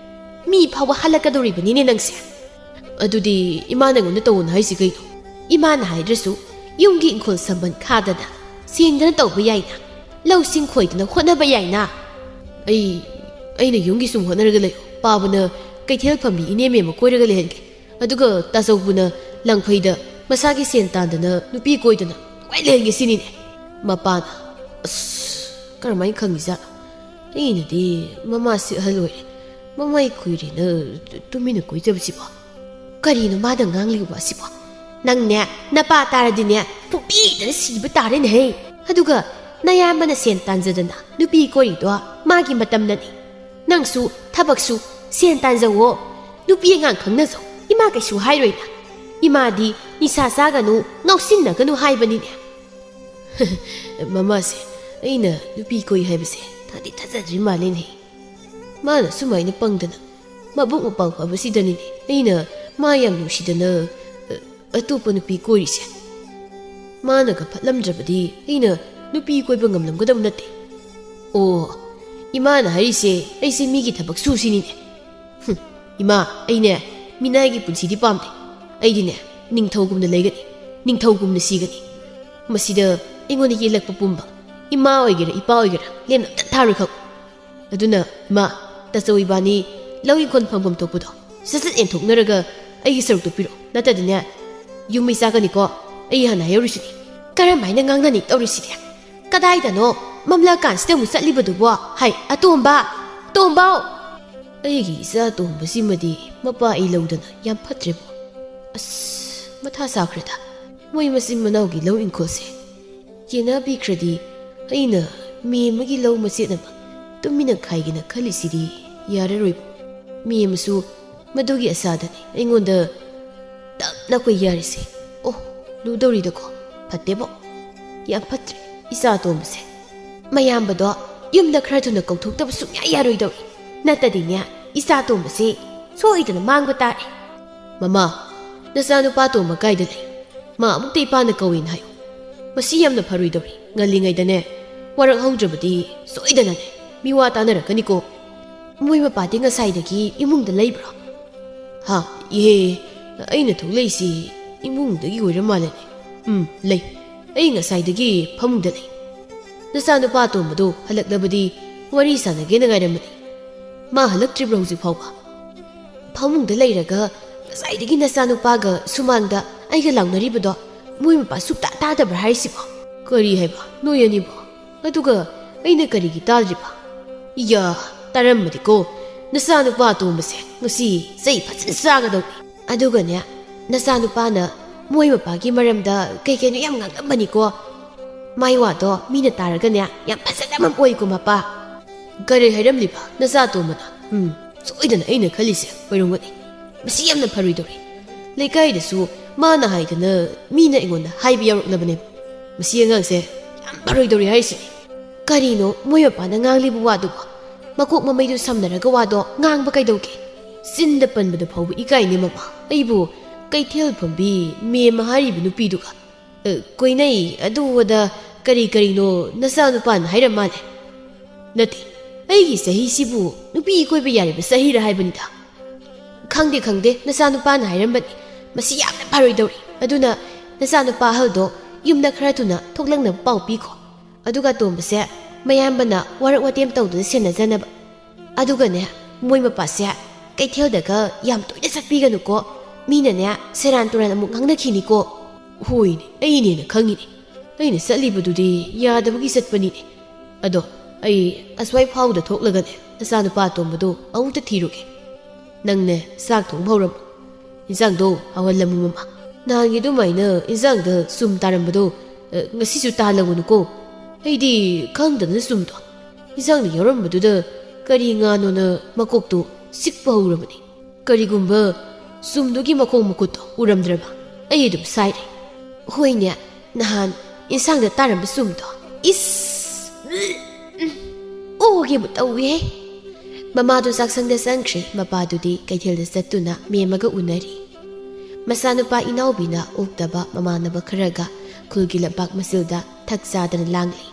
ꯃꯤ ꯐꯥꯎꯕ ꯍꯜꯂꯛꯀꯗꯧꯔꯤꯕꯅꯤꯅꯦ ꯅꯪꯁꯦ꯫" "ꯑꯗꯨꯗꯤ ꯏꯃꯥꯅ ꯑꯩꯉꯣꯟꯗ ꯇꯧꯑꯣꯅ ꯍꯥꯏꯁꯤ ꯀꯩꯅꯣ?" "ꯏꯃꯥꯅ ꯍꯥꯏꯗ꯭ꯔꯁꯨ ꯌꯨꯝꯒꯤ ꯏꯪꯈꯣꯜ ꯁꯝꯕꯜ ꯈꯥꯗꯅ, ꯁꯦꯡꯗꯅ ꯇꯧꯕ ꯌꯥꯏꯅ, ꯂꯧꯁꯤꯡ ꯈꯣꯏꯗꯅ ꯍꯣꯠꯅꯕ ꯌꯥꯏꯅ꯫ ꯑꯩ, ꯑꯩꯅ ꯌꯨꯝꯒꯤ ꯁꯨꯝ ꯍꯣꯠꯅꯔꯒ ꯂꯩꯌꯣ꯫ ꯄꯥꯕꯅ ꯀꯩꯊꯦꯜ ꯐꯝꯕꯤ ꯏꯅꯦꯝꯃ ꯀꯣꯏꯔꯒ ꯂꯩꯍꯟꯒꯦ꯫ ꯑꯗꯨꯒ ꯇꯥꯆꯧꯕꯨꯅ ꯂꯪꯐꯩꯗ ꯃꯁꯥꯒꯤ ꯁꯦꯟ ꯇꯥꯟꯗꯅ ꯅꯨꯄꯤ ꯀꯣꯏꯗꯅ ꯅꯨꯡꯉꯥꯏ ꯂꯩꯍꯟꯒꯦ ꯁꯤꯅꯤꯅꯦ꯫ ꯃꯄꯥꯅ, ꯑꯁ, ꯀꯔꯝꯍꯥꯏꯅ ꯈꯪꯉꯤꯖꯥꯠꯅꯣ? ꯑꯩꯅꯗꯤ ꯃꯃꯥꯁꯤ ꯑꯍꯜ ꯑꯣꯏꯔꯦ, ꯃꯃꯥꯏ ꯀꯨꯏꯔꯦꯅ ꯇꯨꯃꯤꯟꯅ ꯀꯣꯏꯖꯕꯁꯤꯕꯣ꯫ ꯀꯔꯤꯅꯣ ꯃꯥꯗ ꯉꯥꯡꯂꯤꯕ ꯑꯁꯤꯕꯣ? ꯅꯪꯅꯦ, ꯅꯄꯥ ꯇꯥꯔꯗꯤꯅꯦ, ꯐꯨꯕꯤꯗꯅ ꯁꯤꯕ ꯇꯥꯔꯦꯅꯦꯍꯦ꯫ ꯑꯗꯨꯒ ꯅꯌꯥꯝꯕꯅ ꯁꯦꯟ ꯇꯥꯟꯖꯗꯅ ꯅꯨꯄꯤ ꯀꯣꯏꯔꯤꯗꯣ ꯃꯥꯒꯤ ꯃꯇꯝꯅꯅꯤ꯫ ꯅꯪꯁꯨ ꯊꯕꯛꯁꯨ, ꯁꯦꯟ ꯇꯥꯟꯖꯧꯋꯣ꯫ ꯅꯨꯄꯤ ꯑꯉꯥꯡ ꯈꯪꯅꯖꯧ꯫ ꯏꯃꯥ ꯀꯩꯁꯨ ꯍꯥꯏꯔꯣꯏꯅ꯫ ꯏꯃꯥꯗꯤ ꯅꯤꯁꯥ ꯆꯥꯒꯅꯨ, ꯉꯥꯎꯁꯤꯟꯅꯒꯅꯨ ꯍꯥꯏꯕꯅꯤꯅꯦ꯫ ꯃꯃꯥꯁꯦ, ꯑꯩꯅ ꯅꯨꯄꯤ ꯀꯣꯏ ꯍꯥꯏꯕꯁꯦ ꯊꯥꯗꯤ ꯊꯥꯖꯗ꯭ꯔꯤ ꯃꯥꯜꯂꯦꯅꯦ꯫ ꯃꯥꯅ ꯁꯨꯃꯥꯏꯅ ꯄꯪꯗꯅ, ꯃꯕꯨꯛ ꯃꯄꯥꯎ ꯐꯕꯁꯤꯗꯅꯤꯅꯦ ꯑꯩꯅ ꯃꯥ ꯌꯥꯝ ꯅꯨꯡꯁꯤꯗꯅ, ꯑ, ꯑꯇꯣꯞꯄ ꯅꯨꯄꯤ ꯀꯣꯏꯔꯤꯁꯦ꯫ ꯃꯥꯅꯒ ꯐꯠꯂꯝꯗ꯭ꯔꯕꯗꯤ ꯑꯩꯅ ꯅꯨꯄꯤ ꯀꯣꯏꯕ ꯉꯝꯂꯝꯒꯗꯕ ꯅꯠꯇꯦ꯫ ꯑꯣ, ꯏꯃꯥꯅ ꯍꯥꯏꯔꯤꯁꯦ ꯑꯩꯁꯦ ꯃꯤꯒꯤ ꯊꯕꯛ ꯁꯨꯁꯤꯅꯤꯅꯦ꯫ ꯍꯨꯝ, ꯏꯃꯥ, ꯑꯩꯅꯦ ꯃꯤꯅꯥꯏꯒꯤ ꯄꯨꯟꯁꯤꯗꯤ ꯄꯥꯝꯗꯦ꯫ ꯑꯩꯗꯤꯅꯦ ꯅꯤꯡꯊꯧꯒꯨꯝꯅ ꯂꯩꯒꯅꯤ, ꯅꯤꯡꯊꯧꯒꯨꯝꯅ ꯁꯤꯒꯅꯤ꯫ ꯃꯁꯤꯗ ꯑꯩꯉꯣꯟꯗ ꯌꯦꯜꯂꯛꯄ ꯄꯨꯝꯕ, ꯏꯃꯥ ꯑꯣꯏꯒꯦꯔꯥ ꯏꯄꯥ ꯑꯣꯏꯒꯦꯔꯥ, ꯂꯦꯝꯅ ꯑꯝꯇ ꯊꯥꯔꯣꯏ ꯈꯪꯉꯨ꯫ ꯑꯗꯨꯅ ꯏꯃꯥ, ꯇꯥꯆꯧ ꯏꯕꯥꯅꯤ ꯂꯧ ꯏꯪꯈꯣꯜ ꯐꯝꯐꯝ ꯊꯣꯛꯄꯗꯣ ꯁꯠ ꯁꯠ ꯌꯦꯟꯊꯣꯛꯅꯔꯒ ꯑꯩꯒꯤ ꯁꯔꯨꯛꯇꯣ ꯄꯤꯔꯛꯑꯣ, ꯅꯠꯇꯗꯤꯅꯦ ꯌꯨꯝ ꯃꯩ ꯆꯥꯛꯀꯅꯤꯀꯣ꯫ ꯑꯩ ꯍꯥꯟꯅ ꯍꯥꯏꯍꯧꯔꯤꯁꯤꯅꯤ꯫ ꯀꯔꯝ ꯍꯥꯏꯅ ꯉꯥꯡꯅꯅꯤ ꯇꯧꯔꯤꯁꯤꯗꯤ? ꯀꯗꯥꯏꯗꯅꯣ ꯃꯝꯂꯀꯥꯟꯁꯤꯗ ꯑꯃꯨꯛ ꯆꯠꯂꯤꯕꯗꯨꯕꯣ? ꯍꯥꯏ, ꯑꯇꯣꯝꯕ! ꯇꯣꯝꯕꯧ! ꯑꯩꯒꯤ ꯏꯆꯥ ꯑꯇꯣꯝꯕꯁꯤꯃꯗꯤ ꯃꯄꯥ ꯑꯩ ꯂꯧꯗꯅ ꯌꯥꯝ ꯐꯠꯇ꯭ꯔꯦꯕꯣ꯫ ꯑꯁ, ꯃꯊꯥ ꯁꯥꯈ꯭ꯔꯦꯗ꯫ ꯃꯣꯏ ꯃꯆꯤꯟ ꯃꯅꯥꯎꯒꯤ ꯂꯧ ꯏꯪꯈꯣꯜꯁꯦ ꯌꯦꯟꯅꯕꯤꯈ꯭ꯔꯗꯤ ꯑꯩꯅ ꯃꯦꯝꯃꯒꯤ ꯂꯧ ꯃꯆꯦꯠ ꯑꯃ ꯇꯨꯃꯤꯟꯅ ꯈꯥꯏꯒꯦꯅ ꯈꯜꯂꯤꯁꯤꯗꯤ ꯌꯥꯔꯔꯣꯏꯕꯣ꯫ ꯃꯦꯝꯃꯁꯨ ꯃꯗꯨꯒꯤ ꯑꯁꯥꯗꯅꯤ ꯑꯩꯉꯣꯟꯗ ꯇꯞꯅ ꯀꯣꯏ ꯌꯥꯔꯤꯁꯦ꯫ ꯑꯣ, ꯂꯨꯗꯧꯔꯤꯗꯀꯣ꯫ ꯐꯠꯇꯦꯕꯣ꯫ ꯌꯥꯝ ꯐꯠꯇ꯭ꯔꯦ ꯏꯆꯥ ꯑꯇꯣꯝꯕꯁꯦ꯫ ꯃꯌꯥꯝꯕꯗꯣ ꯌꯨꯝꯗ ꯈꯔ ꯊꯨꯅ ꯀꯧꯊꯣꯛꯇꯕ ꯁꯨꯡꯌꯥ ꯌꯥꯔꯣꯏꯗꯧꯔꯤ꯫ ꯅꯠꯇꯗꯤꯅꯦ ꯏꯆꯥ ꯑꯇꯣꯝꯕꯁꯦ ꯁꯣꯏꯗꯅ ꯃꯥꯡꯕ ꯇꯥꯔꯦ꯫ ꯃꯃꯥ, ꯅꯆꯥꯅꯨꯄꯥ ꯑꯇꯣꯝꯕ ꯀꯥꯏꯗ ꯂꯩ? ꯃꯥ ꯑꯃꯨꯛꯇ ꯏꯄꯥꯅ ꯀꯧꯏꯅ ꯍꯥꯏꯌꯨ꯫ ꯃꯁꯤ ꯌꯥꯝꯅ ꯐꯔꯣꯏꯗꯧꯔꯤ꯫ ꯉꯜꯂꯤꯉꯩꯗꯅꯦ ꯋꯥꯔꯛ ꯍꯧꯗ꯭ꯔꯕꯗꯤ ꯁꯣꯏꯗꯅꯅꯦ ꯃꯤꯋꯥ ꯇꯥꯅꯔꯛꯀꯅꯤꯀꯣ꯫ ꯃꯣꯏ ꯃꯄꯥꯗꯤ ꯉꯁꯥꯏꯗꯒꯤ ꯏꯃꯨꯡꯗ ꯂꯩꯕ꯭ꯔꯣ? ꯍꯥ, ꯏꯍꯦ, ꯑꯩꯅ ꯊꯣꯛꯂꯛꯏꯁꯤ ꯏꯃꯨꯡꯗꯒꯤ ꯑꯣꯏꯔ ꯃꯥꯜꯂꯦꯅꯦ꯫ "ꯎꯝ, ꯂꯩ꯫ ꯑꯩ ꯉꯁꯥꯏꯗꯒꯤ ꯐꯃꯨꯡꯗ ꯂꯩ꯫ ꯅꯆꯥꯅꯨꯄꯥ ꯑꯇꯣꯝꯕꯗꯣ ꯍꯜꯂꯛꯂꯕꯗꯤ ꯋꯥꯔꯤ ꯁꯥꯟꯅꯒꯦꯅ ꯉꯥꯏꯔꯝꯕꯅꯤ꯫ ꯃꯥ ꯍꯜꯂꯛꯇ꯭ꯔꯤꯕ꯭ꯔꯣ ꯍꯧꯖꯤꯛ ꯐꯥꯎꯕ?" "ꯐꯃꯨꯡꯗ ꯂꯩꯔꯒ ꯉꯁꯥꯏꯗꯒꯤ ꯅꯆꯥꯅꯨꯄꯥꯒ ꯁꯨꯃꯥꯡꯗ ꯑꯩꯒ ꯂꯥꯎꯅꯔꯤꯕꯗꯣ ꯃꯣꯏ ꯃꯄꯥ ꯁꯨꯛꯇꯥ ꯇꯥꯗꯕ꯭ꯔꯥ ꯍꯥꯏꯁꯤꯕꯣ?" "ꯀꯔꯤ ꯍꯥꯏꯕ, ꯅꯣꯏ ꯑꯅꯤꯕꯣ? ꯑꯗꯨꯒ ꯑꯩꯅ ꯀꯔꯤꯒꯤ ꯇꯥꯗ꯭ꯔꯤꯕ? ꯏꯌꯥ, ꯇꯥꯔꯝꯃꯗꯤꯀꯣ, ꯅꯆꯥꯅꯨꯄꯥ ꯑꯇꯣꯝꯕꯁꯦ ꯉꯁꯤ ꯆꯩ ꯐꯖꯅ ꯆꯥꯒꯗꯧꯅꯤ꯫ ꯑꯗꯨꯒꯅꯦ, ꯅꯆꯥꯅꯨꯄꯥꯅ ꯃꯣꯏ ꯃꯄꯥꯒꯤ ꯃꯔꯝꯗ ꯀꯩ ꯀꯩꯅꯣ ꯌꯥꯝ ꯉꯥꯡꯂꯝꯕꯅꯤꯀꯣ꯫ ꯃꯥꯏ ꯋꯥꯗꯣ ꯃꯤꯅ ꯇꯥꯔꯒꯅꯦ, ꯌꯥꯝ ꯐꯖꯗꯕ ꯑꯃ ꯑꯣꯏꯀꯣ, ꯃꯄꯥ꯫ ꯀꯔꯤ ꯍꯥꯏꯔꯝꯂꯤꯕ ꯅꯆꯥ ꯑꯇꯣꯝꯕꯅ? ꯎꯝ, ꯁꯣꯏꯗꯅ ꯑꯩꯅ ꯈꯜꯂꯤꯁꯦ ꯑꯣꯏꯔꯝꯒꯅꯤ꯫ ꯃꯁꯤ ꯌꯥꯝꯅ ꯐꯔꯣꯏꯗꯧꯔꯤ꯫ ꯂꯩꯀꯥꯏꯗꯁꯨ ꯃꯥꯅ ꯍꯥꯏꯗꯅ ꯃꯤꯅ ꯑꯩꯉꯣꯟꯗ ꯍꯥꯏꯕ ꯌꯥꯎꯔꯛꯂꯕꯅꯦꯕ꯫ ꯃꯁꯤ ꯑꯉꯥꯡꯁꯦ ꯌꯥꯝ ꯐꯔꯣꯏꯗꯧꯔꯤ ꯍꯥꯏꯁꯤꯅꯤ꯫ ꯀꯔꯤꯅꯣ ꯃꯣꯏ ꯃꯄꯥꯅ ꯉꯥꯡꯂꯤꯕ ꯋꯥꯗꯨꯕꯣ? ꯃꯀꯣꯛ ꯃꯃꯩꯗꯨ ꯁꯝꯅꯔꯒ ꯋꯥꯗꯣ ꯉꯥꯡꯕ ꯀꯩꯗꯧꯒꯦ? ꯆꯤꯟꯗ ꯄꯟꯕꯗ ꯐꯥꯎꯕ ꯏꯀꯥꯏꯅꯦ, ꯃꯃꯥ꯫ ꯑꯩꯕꯨ ꯀꯩꯊꯦꯜ ꯐꯝꯕꯤ ꯃꯦꯝ ꯍꯥꯏꯔꯤꯕ ꯅꯨꯄꯤꯗꯨꯒ, ꯑ, ꯀꯣꯏꯅꯩ, ꯑꯗꯨ ꯑꯗꯥ ꯀꯔꯤ ꯀꯔꯤꯅꯣ ꯅꯆꯥꯅꯨꯄꯥꯅ ꯍꯥꯏꯔꯝ ꯃꯥꯜꯂꯦ꯫ ꯅꯠꯇꯦ, ꯑꯩꯒꯤ ꯆꯍꯤꯁꯤꯕꯨ ꯅꯨꯄꯤ ꯀꯣꯏꯕ ꯌꯥꯔꯤꯕ ꯆꯍꯤꯔ ꯍꯥꯏꯕꯅꯤꯗ꯫ ꯈꯪꯗꯦ, ꯈꯪꯗꯦ, ꯅꯆꯥꯅꯨꯄꯥꯅ ꯍꯥꯏꯔꯝꯕꯅꯤ꯫ ꯃꯁꯤ ꯌꯥꯝꯅ ꯐꯔꯣꯏꯗꯧꯔꯤ꯫ ꯑꯗꯨꯅ ꯅꯆꯥꯅꯨꯄꯥ ꯑꯍꯜꯗꯣ ꯌꯨꯝꯗ ꯈꯔ ꯊꯨꯅ ꯊꯣꯛꯂꯛꯅꯕ ꯄꯥꯎ ꯄꯤꯈꯣ꯫ ꯑꯗꯨꯒ ꯑꯇꯣꯝꯕꯁꯦ ꯃꯌꯥꯝꯕꯅ ꯋꯥꯔꯛ ꯋꯥꯇꯦꯝ ꯇꯧꯗꯨꯅ ꯁꯦꯟꯅꯖꯅꯕ꯫ ꯑꯗꯨꯒꯅꯦ, ꯃꯣꯏ ꯃꯄꯥꯁꯦ ꯀꯩꯊꯦꯜꯗꯒ ꯌꯥꯝ ꯇꯣꯏꯅ ꯆꯠꯄꯤꯒꯅꯨꯀꯣ꯫ ꯃꯤꯅꯅꯦ, ꯁꯦꯔꯥꯟ ꯇꯨꯔꯥꯟ ꯑꯃꯨꯛ ꯉꯥꯡꯅꯈꯤꯅꯤꯀꯣ꯫ ꯍꯣꯏꯅꯦ, ꯑꯩꯅꯦꯅ ꯈꯪꯉꯤꯅꯦ꯫ ꯑꯩꯅ ꯆꯠꯂꯤꯕꯗꯨꯗꯤ ꯌꯥꯗꯕꯒꯤ ꯆꯠꯄꯅꯤꯅꯦ꯫ ꯑꯗꯣ ꯑꯩ ꯑꯁ꯭ꯋꯥꯏ ꯐꯥꯎꯗ ꯊꯣꯛꯂꯒꯅꯦ, ꯅꯆꯥꯅꯨꯄꯥ ꯑꯇꯣꯝꯕꯗꯣ ꯑꯃꯨꯛꯇ ꯊꯤꯔꯨꯒꯦ꯫ ꯅꯪꯅꯦ ꯆꯥꯛ ꯊꯣꯡꯕ ꯍꯧꯔꯝꯃꯣ꯫ ꯏꯟꯁꯥꯡꯗꯣ ꯍꯥꯎꯍꯜꯂꯝꯃꯨ, ꯃꯃꯥ꯫ ꯅꯍꯥꯟꯒꯤ ꯑꯗꯨꯃꯥꯏꯅ ꯏꯟꯁꯥꯡꯗ ꯆꯨꯝ ꯇꯥꯔꯝꯕꯗꯣ, ꯑ, ꯉꯁꯤꯁꯨ ꯇꯥꯍꯜꯂꯝꯒꯅꯨꯀꯣ꯫ ꯑꯩꯗꯤ ꯈꯪꯗꯗꯅ ꯆꯨꯝꯗꯣ ꯏꯟꯁꯥꯡꯗ ꯌꯥꯎꯔꯝꯕꯗꯨꯗ ꯀꯔꯤ ꯉꯥꯅꯣꯅ ꯃꯀꯣꯛꯇꯣ ꯆꯤꯛꯄ ꯍꯧꯔꯕꯅꯤ꯫ ꯀꯔꯤꯒꯨꯝꯕ ꯆꯨꯝꯗꯨꯒꯤ ꯃꯈꯣꯡ ꯃꯈꯨꯠꯇꯣ ꯎꯔꯝꯗ꯭ꯔꯕ? ꯑꯩ ꯑꯗꯨꯝ ꯁꯥꯏꯔꯦ꯫ ꯍꯣꯏꯅꯦ, ꯅꯍꯥꯟ ꯏꯟꯁꯥꯡꯗ ꯇꯥꯔꯝꯕ ꯆꯨꯝꯗꯣ꯫ ꯏꯁ! ꯎꯝ, ꯎꯝ, ꯑꯣꯒꯦꯕꯨ ꯇꯧꯋꯤꯍꯦ꯫ ꯃꯃꯥꯗꯨ ꯆꯥꯛꯁꯪꯗ ꯆꯪꯈ꯭ꯔꯦ, ꯃꯄꯥꯗꯨꯗꯤ ꯀꯩꯊꯦꯜꯗ ꯆꯠꯇꯨꯅ ꯃꯦꯝꯃꯒ ꯎꯅꯔꯤ꯫ ꯃꯆꯥꯅꯨꯄꯥ ꯏꯅꯥꯎꯕꯤꯅ ꯑꯣꯛꯇꯕ ꯃꯃꯥꯟꯅꯕ ꯈꯔꯒ ꯈꯨꯜꯒꯤ ꯂꯝꯄꯥꯛ ꯃꯆꯤꯜꯗ ꯊꯛ ꯆꯥꯗꯅ ꯂꯥꯡꯂꯤ꯫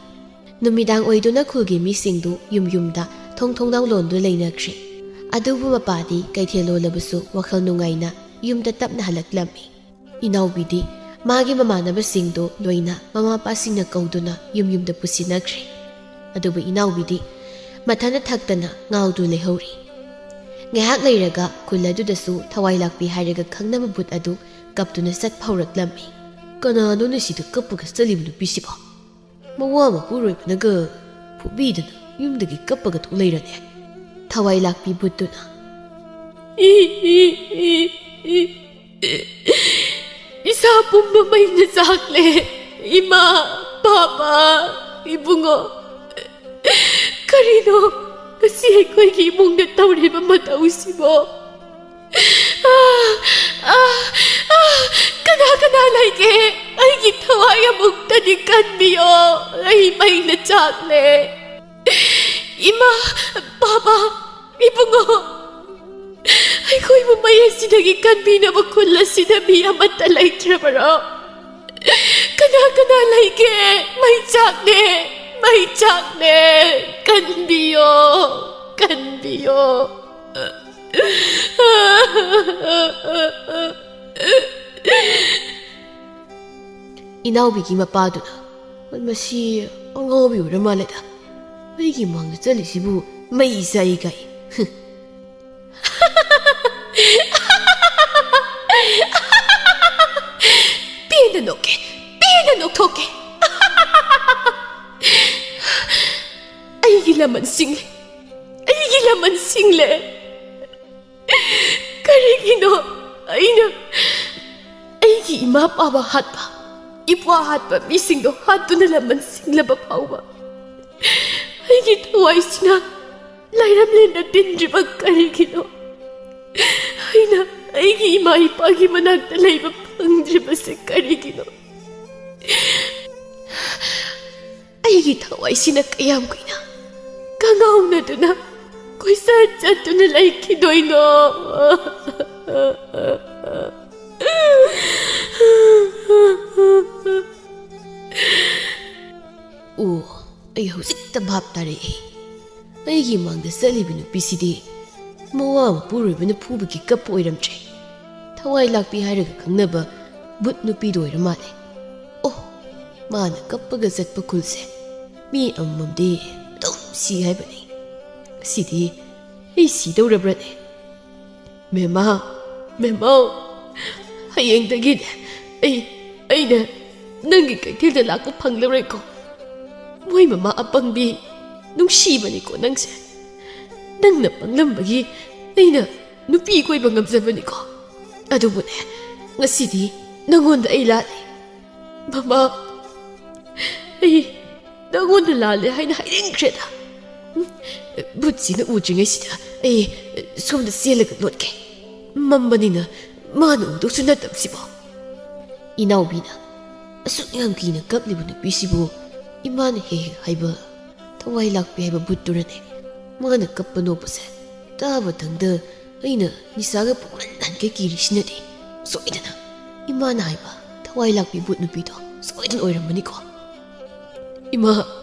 ꯅꯨꯃꯤꯗꯥꯡ ꯑꯣꯏꯗꯨꯅ ꯈꯨꯜꯒꯤ ꯃꯤꯁꯤꯡꯗꯨ ꯌꯨꯝ ꯌꯨꯝꯗ ꯊꯣꯡ ꯊꯣꯡꯅꯥꯎ ꯂꯣꯟꯗꯨꯅ ꯂꯩꯅꯈ꯭ꯔꯦ꯫ ꯑꯗꯨꯕꯨ ꯃꯄꯥꯗꯤ ꯀꯩꯊꯦꯜ ꯂꯣꯜꯂꯕꯁꯨ ꯋꯥꯈꯜ ꯅꯨꯡꯉꯥꯏꯅ ꯌꯨꯝꯗ ꯇꯞꯅ ꯍꯜꯂꯛꯂꯝꯃꯤ꯫ ꯏꯅꯥꯎꯕꯤꯗꯤ ꯃꯥꯒꯤ ꯃꯃꯥꯟꯅꯕꯁꯤꯡꯗꯨ ꯂꯣꯏꯅ ꯃꯃꯥ ꯃꯄꯥꯁꯤꯡꯅ ꯀꯧꯗꯨꯅ ꯌꯨꯝ ꯌꯨꯝꯗ ꯄꯨꯁꯤꯟꯅꯈ꯭ꯔꯦ꯫ ꯑꯗꯨꯕꯨ ꯏꯅꯥꯎꯕꯤꯗꯤ ꯃꯊꯟꯇ ꯊꯛꯇꯅ ꯉꯥꯎꯗꯨꯅ ꯂꯩꯍꯧꯔꯤ꯫ ꯉꯥꯏꯍꯥꯛ ꯂꯩꯔꯒ ꯈꯨꯜ ꯑꯗꯨꯗꯁꯨ ꯊꯋꯥꯏ ꯂꯥꯛꯄꯤ ꯍꯥꯏꯔꯒ ꯈꯪꯅꯕ ꯚꯨꯠ ꯑꯗꯨ ꯀꯞꯇꯨꯅ ꯆꯠꯄ ꯍꯧꯔꯛꯂꯝꯃꯤ꯫ "ꯀꯅꯥꯅꯣꯅꯦ ꯁꯤꯗ ꯀꯞꯄꯒ ꯆꯠꯂꯤꯕ ꯅꯨꯄꯤꯁꯤꯕꯣ? ꯃꯋꯥ ꯃꯄꯨꯔꯣꯏꯕꯅꯒ ꯐꯨꯕꯤꯗꯅ ꯌꯨꯝꯗꯒꯤ ꯀꯞꯄꯒ ꯊꯣꯛꯂꯛꯏꯔꯅꯦ?" ꯊꯋꯥꯏ ꯂꯥꯛꯄꯤ ꯚꯨꯠꯇꯨꯅ, "ꯏ, ꯏ, ꯏ, ꯏ, ꯏꯁꯥ ꯄꯨꯝꯕ ꯃꯩꯅ ꯆꯥꯛꯂꯦ꯫ ꯏꯃꯥ, ꯄꯥꯄꯥ, ꯏꯕꯨꯡꯉꯣ, ꯀꯔꯤꯅꯣ ꯉꯁꯤ ꯑꯩꯈꯣꯏꯒꯤ ꯏꯃꯨꯡꯗ ꯇꯧꯔꯤꯕ ꯃꯇꯧꯁꯤꯕꯣ? ꯑꯥ, ꯑꯥ, ꯑꯥ, ꯀꯅꯥ ꯀꯅꯥ ꯂꯩꯒꯦ? ꯑꯩꯒꯤ ꯊꯋꯥꯏ ꯑꯃꯨꯛꯇꯗꯤ ꯀꯟꯕꯤꯌꯣ꯫ ꯑꯩ ꯃꯩꯅ ꯆꯥꯛꯂꯦ꯫ ꯏꯃꯥ, ꯄꯥꯄꯥ, ꯏꯕꯨꯡꯉꯣ, ꯑꯩꯈꯣꯏꯕꯨ ꯃꯩ ꯑꯁꯤꯗꯒꯤ ꯀꯟꯕꯤꯅꯕ ꯈꯨꯜ ꯑꯁꯤꯗ ꯃꯤ ꯑꯃꯠꯇ ꯂꯩꯇ꯭ꯔꯕꯔꯣ? ꯀꯅꯥ ꯀꯅꯥ ꯂꯩꯒꯦ? ꯃꯩ ꯆꯥꯛꯂꯦ, ꯃꯩ ꯆꯥꯛꯂꯦ, ꯀꯟꯕꯤꯌꯣ, ꯀꯟꯕꯤꯌꯣ꯫" ꯏꯅꯥꯎꯕꯤꯒꯤ ꯃꯄꯥꯗꯨꯅ, "ꯃꯁꯤ ꯑꯉꯥꯎꯕꯤ ꯑꯣꯏꯔ ꯃꯥꯜꯂꯦꯗ꯫ ꯑꯩꯒꯤ ꯃꯥꯡꯗ ꯆꯠꯂꯤꯁꯤꯕꯨ ꯃꯩ ꯆꯥꯛꯏ ꯀꯥꯏ꯫ ꯄꯦꯟꯅ ꯅꯣꯛꯀꯦ, ꯄꯦꯟꯅ ꯅꯣꯛꯊꯣꯛꯀꯦ꯫ ꯑꯩꯒꯤ ꯂꯃꯟ ꯁꯤꯡꯂꯦ, ꯑꯩꯒꯤ ꯂꯃꯟ ꯁꯤꯡꯂꯦ꯫ ꯀꯔꯤꯒꯤꯅꯣ ꯑꯩꯅ ꯑꯩꯒꯤ ꯏꯃꯥ ꯄꯥꯕ ꯍꯥꯠꯄ, ꯏꯄ꯭ꯋꯥ ꯍꯥꯠꯄ ꯃꯤꯁꯤꯡꯗꯣ ꯍꯥꯠꯇꯨꯅ ꯂꯃꯟ ꯁꯤꯡꯂꯕ ꯐꯥꯎꯕ ꯑꯩꯒꯤ ꯊꯋꯥꯏꯁꯤꯅ ꯂꯥꯏꯔꯝꯂꯦꯟꯗ ꯇꯤꯟꯗ꯭ꯔꯤꯕ ꯀꯔꯤꯒꯤꯅꯣ? ꯑꯩꯅ ꯑꯩꯒꯤ ꯏꯃꯥ ꯏꯄꯥꯒꯤ ꯃꯅꯥꯛꯇ ꯂꯩꯕ ꯐꯪꯗ꯭ꯔꯤꯕꯁꯦ ꯀꯔꯤꯒꯤꯅꯣ? ꯑꯩꯒꯤ ꯊꯋꯥꯏꯁꯤꯅ ꯀꯌꯥꯝ ꯀꯨꯏꯅ ꯀꯉꯥꯎꯅꯗꯨꯅ ꯀꯣꯏꯆꯠ ꯆꯠꯇꯨꯅ ꯂꯩꯈꯤꯗꯣꯏꯅꯣ?" ꯑꯣ, ꯑꯩ ꯍꯧꯖꯤꯛꯇ ꯚꯥꯞ ꯇꯥꯔꯛꯑꯦ꯫ ꯑꯩꯒꯤ ꯃꯥꯡꯗ ꯆꯠꯂꯤꯕ ꯅꯨꯄꯤꯁꯤꯗꯤ ꯃꯋꯥ ꯃꯄꯨꯔꯣꯏꯕꯅ ꯐꯨꯕꯒꯤ ꯀꯞꯄ ꯑꯣꯏꯔꯝꯗ꯭ꯔꯦ꯫ ꯊꯋꯥꯏ ꯂꯥꯛꯄꯤ ꯍꯥꯏꯔꯒ ꯈꯪꯅꯕ ꯚꯨꯠ ꯅꯨꯄꯤꯗꯣ ꯑꯣꯏꯔ ꯃꯥꯜꯂꯦ꯫ ꯑꯣ, ꯃꯥꯅ ꯀꯞꯄꯒ ꯆꯠꯄ ꯈꯨꯜꯁꯦ ꯃꯤ ꯑꯃꯃꯝꯗꯤ ꯑꯗꯨꯝ ꯁꯤ ꯍꯥꯏꯕꯅꯤ꯫ ꯁꯤꯗꯤ ꯑꯩ ꯁꯤꯗꯧꯔꯕ꯭ꯔꯅꯦ? ꯃꯦꯃꯥ, ꯃꯦꯃꯥꯎ, ꯍꯌꯦꯡꯗꯒꯤꯗꯤ ꯑꯩ, ꯑꯩꯅ ꯅꯪꯒꯤ ꯀꯩꯊꯦꯜꯗ ꯂꯥꯛꯄ ꯐꯪꯂꯔꯣꯏꯀꯣ꯫ ꯃꯣꯏ ꯃꯃꯥ ꯑꯄꯪꯕꯤ, ꯅꯨꯡꯁꯤꯕꯅꯤꯀꯣ ꯅꯪꯁꯦ꯫ ꯅꯪꯅ ꯄꯪꯂꯝꯕꯒꯤ ꯑꯩꯅ ꯅꯨꯄꯤ ꯀꯣꯏꯕ ꯉꯝꯖꯕꯅꯤꯀꯣ꯫ ꯑꯗꯨꯕꯨꯅꯦ, ꯉꯁꯤꯗꯤ ꯅꯪꯉꯣꯟꯗ ꯑꯩ ꯂꯥꯜꯂꯦ꯫ ꯃꯃꯥ, ꯑꯩ ꯅꯪꯉꯣꯟꯗ ꯂꯥꯜꯂꯦ ꯍꯥꯏꯅ ꯍꯥꯏꯅꯤꯡꯈ꯭ꯔꯦꯗ꯫ ꯎꯝ, ꯚꯨꯠꯁꯤꯅ ꯎꯗ꯭ꯔꯤꯉꯩꯁꯤꯗ ꯑꯩ ꯁꯣꯝꯗ ꯆꯦꯜꯂꯒ ꯂꯣꯠꯀꯦ꯫ ꯃꯝꯕꯅꯤꯅ ꯃꯥꯅ ꯎꯗꯧꯁꯨ ꯅꯠꯇꯕꯁꯤꯕꯣ꯫ ꯏꯅꯥꯎꯕꯤꯅ ꯑꯁꯨꯛ ꯌꯥꯝ ꯀꯤꯅ ꯀꯞꯂꯤꯕ ꯅꯨꯄꯤꯁꯤꯕꯨ ꯏꯃꯥꯅ ꯍꯦꯛ ꯍꯦꯛ ꯍꯥꯏꯕ ꯊꯋꯥꯏ ꯂꯥꯛꯄꯤ ꯍꯥꯏꯕ ꯚꯨꯠꯇꯨꯔꯅꯦ꯫ ꯃꯥꯅ ꯀꯞꯄ ꯅꯣꯛꯄꯁꯦ ꯇꯥꯕꯗꯪꯗ ꯑꯩꯅ ꯅꯤꯁꯥꯒ ꯄꯨꯡꯍꯟ ꯍꯟꯒꯦ ꯀꯤꯔꯤꯁꯤꯅꯗꯤ ꯁꯣꯏꯗꯅ ꯏꯃꯥꯅ ꯍꯥꯏꯕ ꯊꯋꯥꯏ ꯂꯥꯛꯄꯤ ꯚꯨꯠ ꯅꯨꯄꯤꯗꯣ ꯁꯣꯏꯗꯅ ꯑꯣꯏꯔꯝꯃꯅꯤꯀꯣ꯫ ꯏꯃꯥ,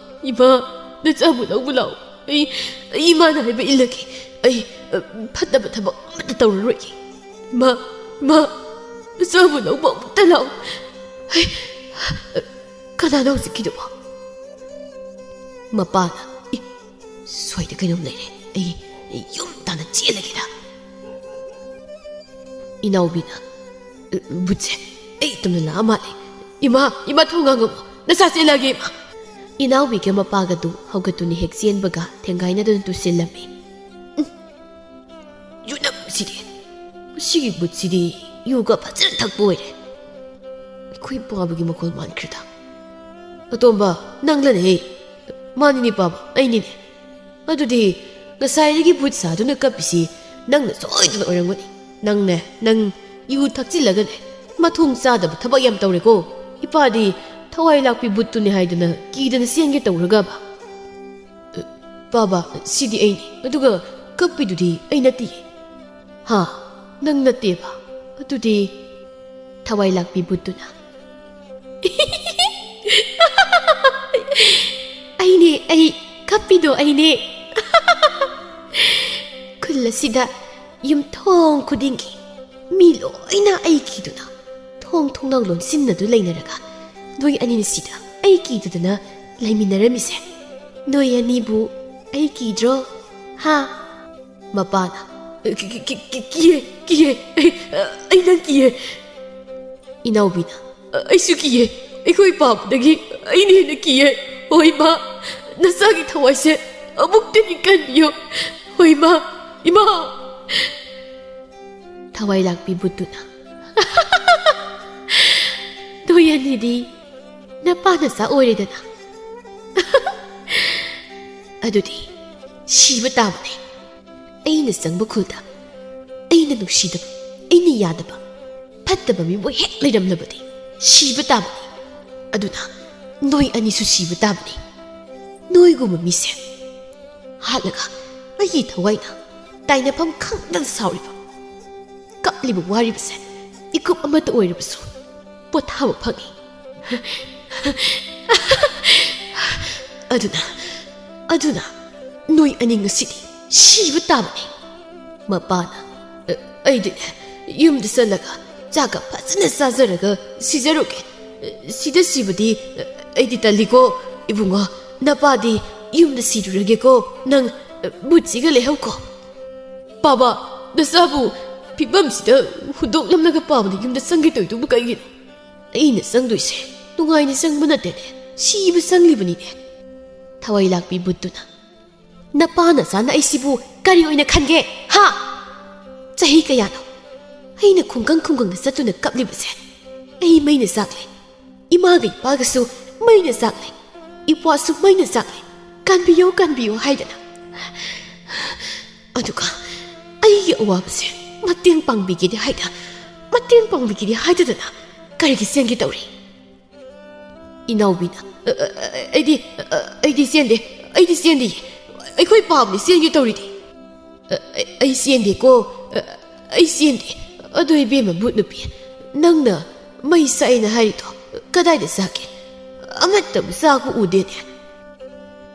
ꯏꯃꯥ, ꯅꯆꯥꯕꯨ ꯂꯧꯕ ꯂꯥꯛꯑꯣ꯫ ꯑꯩ, ꯑꯩ ꯏꯃꯥꯅ ꯍꯥꯏꯕ ꯏꯜꯂꯒꯦ꯫ ꯑꯩ, ꯑ, ꯐꯠꯇꯕ ꯊꯕꯛ ꯑꯃꯠꯇ ꯇꯧꯔꯔꯣꯏꯒꯦ꯫ ꯏꯃꯥ, ꯏꯃꯥ, ꯅꯆꯥꯕꯨ ꯂꯧꯕ ꯑꯃꯨꯛꯇ ꯂꯥꯛꯑꯣ꯫ ꯑꯩ, ꯑ, ꯀꯅꯥꯅꯣ ꯍꯧꯖꯤꯛꯀꯤꯗꯨꯕꯣ? ꯃꯄꯥꯅ, "ꯏ, ꯁ꯭ꯋꯥꯏꯗ ꯀꯩꯅꯣꯝ ꯂꯩꯔꯦ꯫ ꯑꯩ, ꯑꯩ ꯌꯨꯝ ꯇꯥꯟꯅ ꯆꯦꯜꯂꯒꯦꯗ꯫" ꯏꯅꯥꯎꯕꯤꯅ, "ꯚꯨꯠꯁꯦ, ꯑꯩ ꯇꯨꯝꯅ ꯂꯥꯛꯑ ꯃꯥꯜꯂꯦ꯫ ꯏꯃꯥ, ꯏꯃꯥ, ꯊꯣꯡ ꯍꯥꯡꯉꯝꯃꯣ꯫ ꯅꯆꯥ ꯆꯦꯜꯂꯛꯑꯒꯦ, ꯏꯃꯥ꯫" ꯏꯅꯥꯎꯕꯤꯒ ꯃꯄꯥꯒꯗꯨ ꯍꯧꯒꯠꯇꯨꯅ ꯍꯦꯛ ꯆꯦꯟꯕꯒ ꯊꯦꯡꯒꯥꯏꯅꯗꯨꯅ ꯇꯨꯁꯤꯜꯂꯝꯃꯤ꯫ "ꯎꯝ, ꯌꯨꯅꯝꯁꯤꯗꯤ, ꯃꯁꯤꯒꯤ ꯚꯨꯠꯁꯤꯗꯤ ꯌꯨꯒ ꯐꯖꯅ ꯊꯛꯄ ꯑꯣꯏꯔꯦ꯫ ꯑꯩꯈꯣꯏ ꯄꯥꯕꯒꯤ ꯃꯈꯣꯜ ꯃꯥꯟꯈ꯭ꯔꯦꯗ꯫ ꯑꯇꯣꯝꯕ, ꯅꯪꯂꯅꯦ?" "ꯃꯥꯅꯤꯅꯦ ꯄꯥꯕ, ꯑꯩꯅꯤꯅꯦ꯫" "ꯑꯗꯨꯗꯤ ꯉꯁꯥꯏꯗꯒꯤ ꯚꯨꯠ ꯁꯥꯗꯨꯅ ꯀꯞꯄꯤꯁꯤ ꯅꯪꯅ ꯁꯣꯏꯗꯅ ꯑꯣꯏꯔꯝꯒꯅꯤ꯫ ꯅꯪꯅꯦ, ꯅꯪ ꯌꯨ ꯊꯛꯆꯤꯜꯂꯒꯅꯦ, ꯃꯊꯣꯡ ꯆꯥꯗꯕ ꯊꯕꯛ ꯌꯥꯝ ꯇꯧꯔꯦꯀꯣ꯫ ꯏꯄꯥꯗꯤ ꯊꯋꯥꯏ ꯂꯥꯛꯄꯤ ꯚꯨꯠꯇꯨꯅꯤ ꯍꯥꯏꯗꯅ ꯀꯤꯗꯅ ꯆꯦꯟꯒꯦ ꯇꯧꯔꯒꯕ꯫" "ꯄꯥꯕ, ꯁꯤꯗꯤ ꯑꯩꯅꯤ, ꯑꯗꯨꯒ ꯀꯞꯄꯤꯗꯨꯗꯤ ꯑꯩ ꯅꯠꯇꯤꯌꯦ꯫" "ꯍꯥ, ꯅꯪ ꯅꯠꯇꯦꯕ? ꯑꯗꯨꯗꯤ ꯊꯋꯥꯏ ꯂꯥꯛꯄꯤ ꯚꯨꯠꯇꯨꯅ?" "ꯑꯩꯅꯦ, ꯑꯩ, ꯀꯞꯄꯤꯗꯣ ꯑꯩꯅꯦ꯫" "ꯈꯨꯜ ꯑꯁꯤꯗ ꯌꯨꯝꯊꯣꯡ ꯈꯨꯗꯤꯡꯒꯤ ꯃꯤ ꯂꯣꯏꯅ ꯑꯩ ꯀꯤꯗꯨꯅ ꯊꯣꯡ ꯊꯣꯡꯅꯥꯎ ꯂꯣꯟꯁꯤꯟꯅꯗꯨ ꯂꯩꯅꯔꯒ ꯅꯣꯏ ꯑꯅꯤꯅ ꯁꯤꯗ ꯑꯩ ꯀꯤꯗꯗꯅ ꯂꯩꯃꯤꯟꯅꯔꯝꯃꯤꯁꯦ? ꯅꯣꯏ ꯑꯅꯤꯕꯨ ꯑꯩ ꯀꯤꯗ꯭ꯔꯣ? ꯍꯥ? ꯃꯄꯥꯅ, "ꯀꯤ-, ꯀꯤ-, ꯀꯤ-, ꯀꯤ-, ꯀꯤꯌꯦ, ꯀꯤꯌꯦ, ꯑꯩ, ꯑꯩ ꯅꯪ ꯀꯤꯌꯦ꯫" ꯏꯅꯥꯎꯕꯤꯅ, "ꯑꯩꯁꯨ ꯀꯤꯌꯦ, ꯑꯩꯈꯣꯏ ꯄꯥꯕꯗꯒꯤ ꯑꯩꯅ ꯍꯦꯟꯅ ꯀꯤꯌꯦ꯫ ꯍꯣꯏ ꯃꯥ, ꯅꯆꯥꯒꯤ ꯊꯋꯥꯏꯁꯦ ꯑꯃꯨꯛꯇꯗꯤ ꯀꯟꯕꯤꯌꯨ꯫ ꯍꯣꯏ ꯃꯥ, ꯏꯃꯥ꯫" ꯊꯋꯥꯏ ꯂꯥꯛꯄꯤ ꯕꯨꯠꯇꯨꯅ, "ꯅꯣꯏ ꯑꯅꯤꯗꯤ ꯅꯄꯥ ꯅꯆꯥ ꯑꯣꯏꯔꯦꯗꯅ꯫ ꯑꯗꯨꯗꯤ ꯁꯤꯕ ꯇꯥꯕꯅꯦ꯫ ꯑꯩꯅ ꯆꯪꯕ ꯈꯨꯜꯗ ꯑꯩꯅ ꯅꯨꯡꯁꯤꯗꯕ, ꯑꯩꯅ ꯌꯥꯗꯕ, ꯐꯠꯇꯕ ꯃꯤꯕꯨ ꯍꯦꯛ ꯂꯩꯔꯝꯂꯕꯗꯤ ꯁꯤꯕ ꯇꯥꯕꯅꯤ꯫ ꯑꯗꯨꯅ ꯅꯣꯏ ꯑꯅꯤꯁꯨ ꯁꯤꯕ ꯇꯥꯕꯅꯤ꯫ ꯅꯣꯏꯒꯨꯝꯕ ꯃꯤꯁꯦ ꯍꯥꯠꯂꯒ ꯑꯩꯒꯤ ꯊꯋꯥꯏꯅ ꯇꯥꯏꯅꯐꯝ ꯈꯪꯗꯅ ꯁꯥꯎꯔꯤꯕ, ꯀꯞꯂꯤꯕ ꯋꯥꯔꯤꯕꯁꯦ ꯏꯀꯨꯞ ꯑꯃꯠꯇ ꯑꯣꯏꯔꯕꯁꯨ ꯄꯣꯊꯥꯕ ꯐꯪꯉꯤ꯫ ꯑꯗꯨꯅ, ꯑꯗꯨꯅ ꯅꯣꯏ ꯑꯅꯤ ꯉꯁꯤꯗꯤ ꯁꯤꯕ ꯇꯥꯕꯅꯤ꯫" ꯃꯄꯥꯅ, "ꯑ, ꯑꯩꯗꯤꯅꯦ, ꯌꯨꯝꯗ ꯆꯠꯂꯒ ꯆꯥꯛꯀ ꯐꯖꯅ ꯆꯥꯖꯔꯒ ꯁꯤꯖꯔꯨꯒꯦ꯫ ꯁꯤꯗ ꯁꯤꯕꯗꯤ ꯑꯩꯗꯤ ꯇꯜꯂꯤꯀꯣ ꯏꯕꯨꯡꯉꯣ꯫ ꯅꯄꯥꯗꯤ ꯌꯨꯝꯗ ꯁꯤꯔꯨꯔꯒꯦꯀꯣ, ꯅꯪ ꯕꯨꯠꯁꯤꯒ ꯂꯩꯍꯧꯀꯣ꯫" "ꯄꯥꯕ, ꯅꯆꯥꯕꯨ ꯐꯤꯕꯝꯁꯤꯗ ꯍꯨꯟꯗꯣꯛꯂꯝꯂꯒ ꯄꯥꯕꯅ ꯌꯨꯝꯗ ꯆꯪꯒꯦ ꯇꯧꯔꯤꯗꯨꯕꯨ ꯀꯩꯒꯤꯅꯣ?" "ꯑꯩꯅ ꯆꯪꯗꯣꯏꯁꯦ ꯅꯨꯡꯉꯥꯏꯅ ꯆꯪꯕ ꯅꯠꯇꯦꯅꯦ, ꯁꯤꯕ ꯆꯪꯂꯤꯕꯅꯤꯅꯦ꯫" ꯊꯋꯥꯏ ꯂꯥꯛꯄꯤ ꯕꯨꯠꯇꯨꯅ, "ꯅꯄꯥ ꯅꯆꯥꯅ ꯑꯩꯁꯤꯕꯨ ꯀꯔꯤ ꯑꯣꯏꯅ ꯈꯟꯒꯦ? ꯍꯥ? ꯆꯍꯤ ꯀꯌꯥꯅꯣ ꯑꯩꯅ ꯈꯨꯡꯒꯪ ꯈꯨꯡꯒꯪꯗ ꯆꯠꯇꯨꯅ ꯀꯞꯂꯤꯕꯁꯦ? ꯑꯩ ꯃꯩꯅ ꯆꯥꯛꯂꯦ, ꯏꯃꯥꯒ ꯏꯄꯥꯒꯁꯨ ꯃꯩꯅ ꯆꯥꯛꯂꯦ, ꯏꯄ꯭ꯋꯥꯁꯨ ꯃꯩꯅ ꯆꯥꯛꯂꯦ, ꯀꯟꯕꯤꯌꯨ, ꯀꯟꯕꯤꯌꯨ ꯍꯥꯏꯗꯅ꯫ ꯑꯗꯨꯒ ꯑꯩꯒꯤ ꯑꯋꯥꯕꯁꯦ ꯃꯇꯦꯡ ꯄꯥꯡꯕꯤꯒꯦꯗꯤ ꯍꯥꯏꯗ, ꯃꯇꯦꯡ ꯄꯥꯡꯕꯤꯒꯦꯗꯤ ꯍꯥꯏꯗꯗꯅ ꯀꯔꯤꯒꯤ ꯆꯦꯟꯒꯦ ꯇꯧꯔꯤ?" ꯏꯅꯥꯎꯕꯤꯅ, "ꯑ, ꯑ, ꯑ, ꯑꯩꯗꯤ, ꯑ, ꯑꯩꯗꯤ ꯆꯦꯟꯗꯦ, ꯑꯩꯗꯤ ꯆꯦꯟꯗꯦ, ꯑꯩꯈꯣꯏ ꯄꯥꯕꯅꯤ ꯆꯦꯟꯒꯦ ꯇꯧꯔꯤꯗꯤ꯫" "ꯑ, ꯑ, ꯑꯩ ꯆꯦꯟꯗꯦꯀꯣ, ꯑ, ꯑꯩ ꯆꯦꯟꯗꯦ꯫" "ꯑꯗꯣ ꯏꯕꯦꯝꯃ ꯕꯨꯠ ꯅꯨꯄꯤ, ꯅꯪꯅ ꯃꯩ ꯆꯥꯛꯑꯦꯅ ꯍꯥꯏꯔꯤꯗꯣ ꯀꯗꯥꯏꯗ ꯆꯥꯛꯀꯦ? ꯑꯃꯠꯇꯕꯨ ꯆꯥꯛꯄ ꯎꯗꯦꯅꯦ꯫"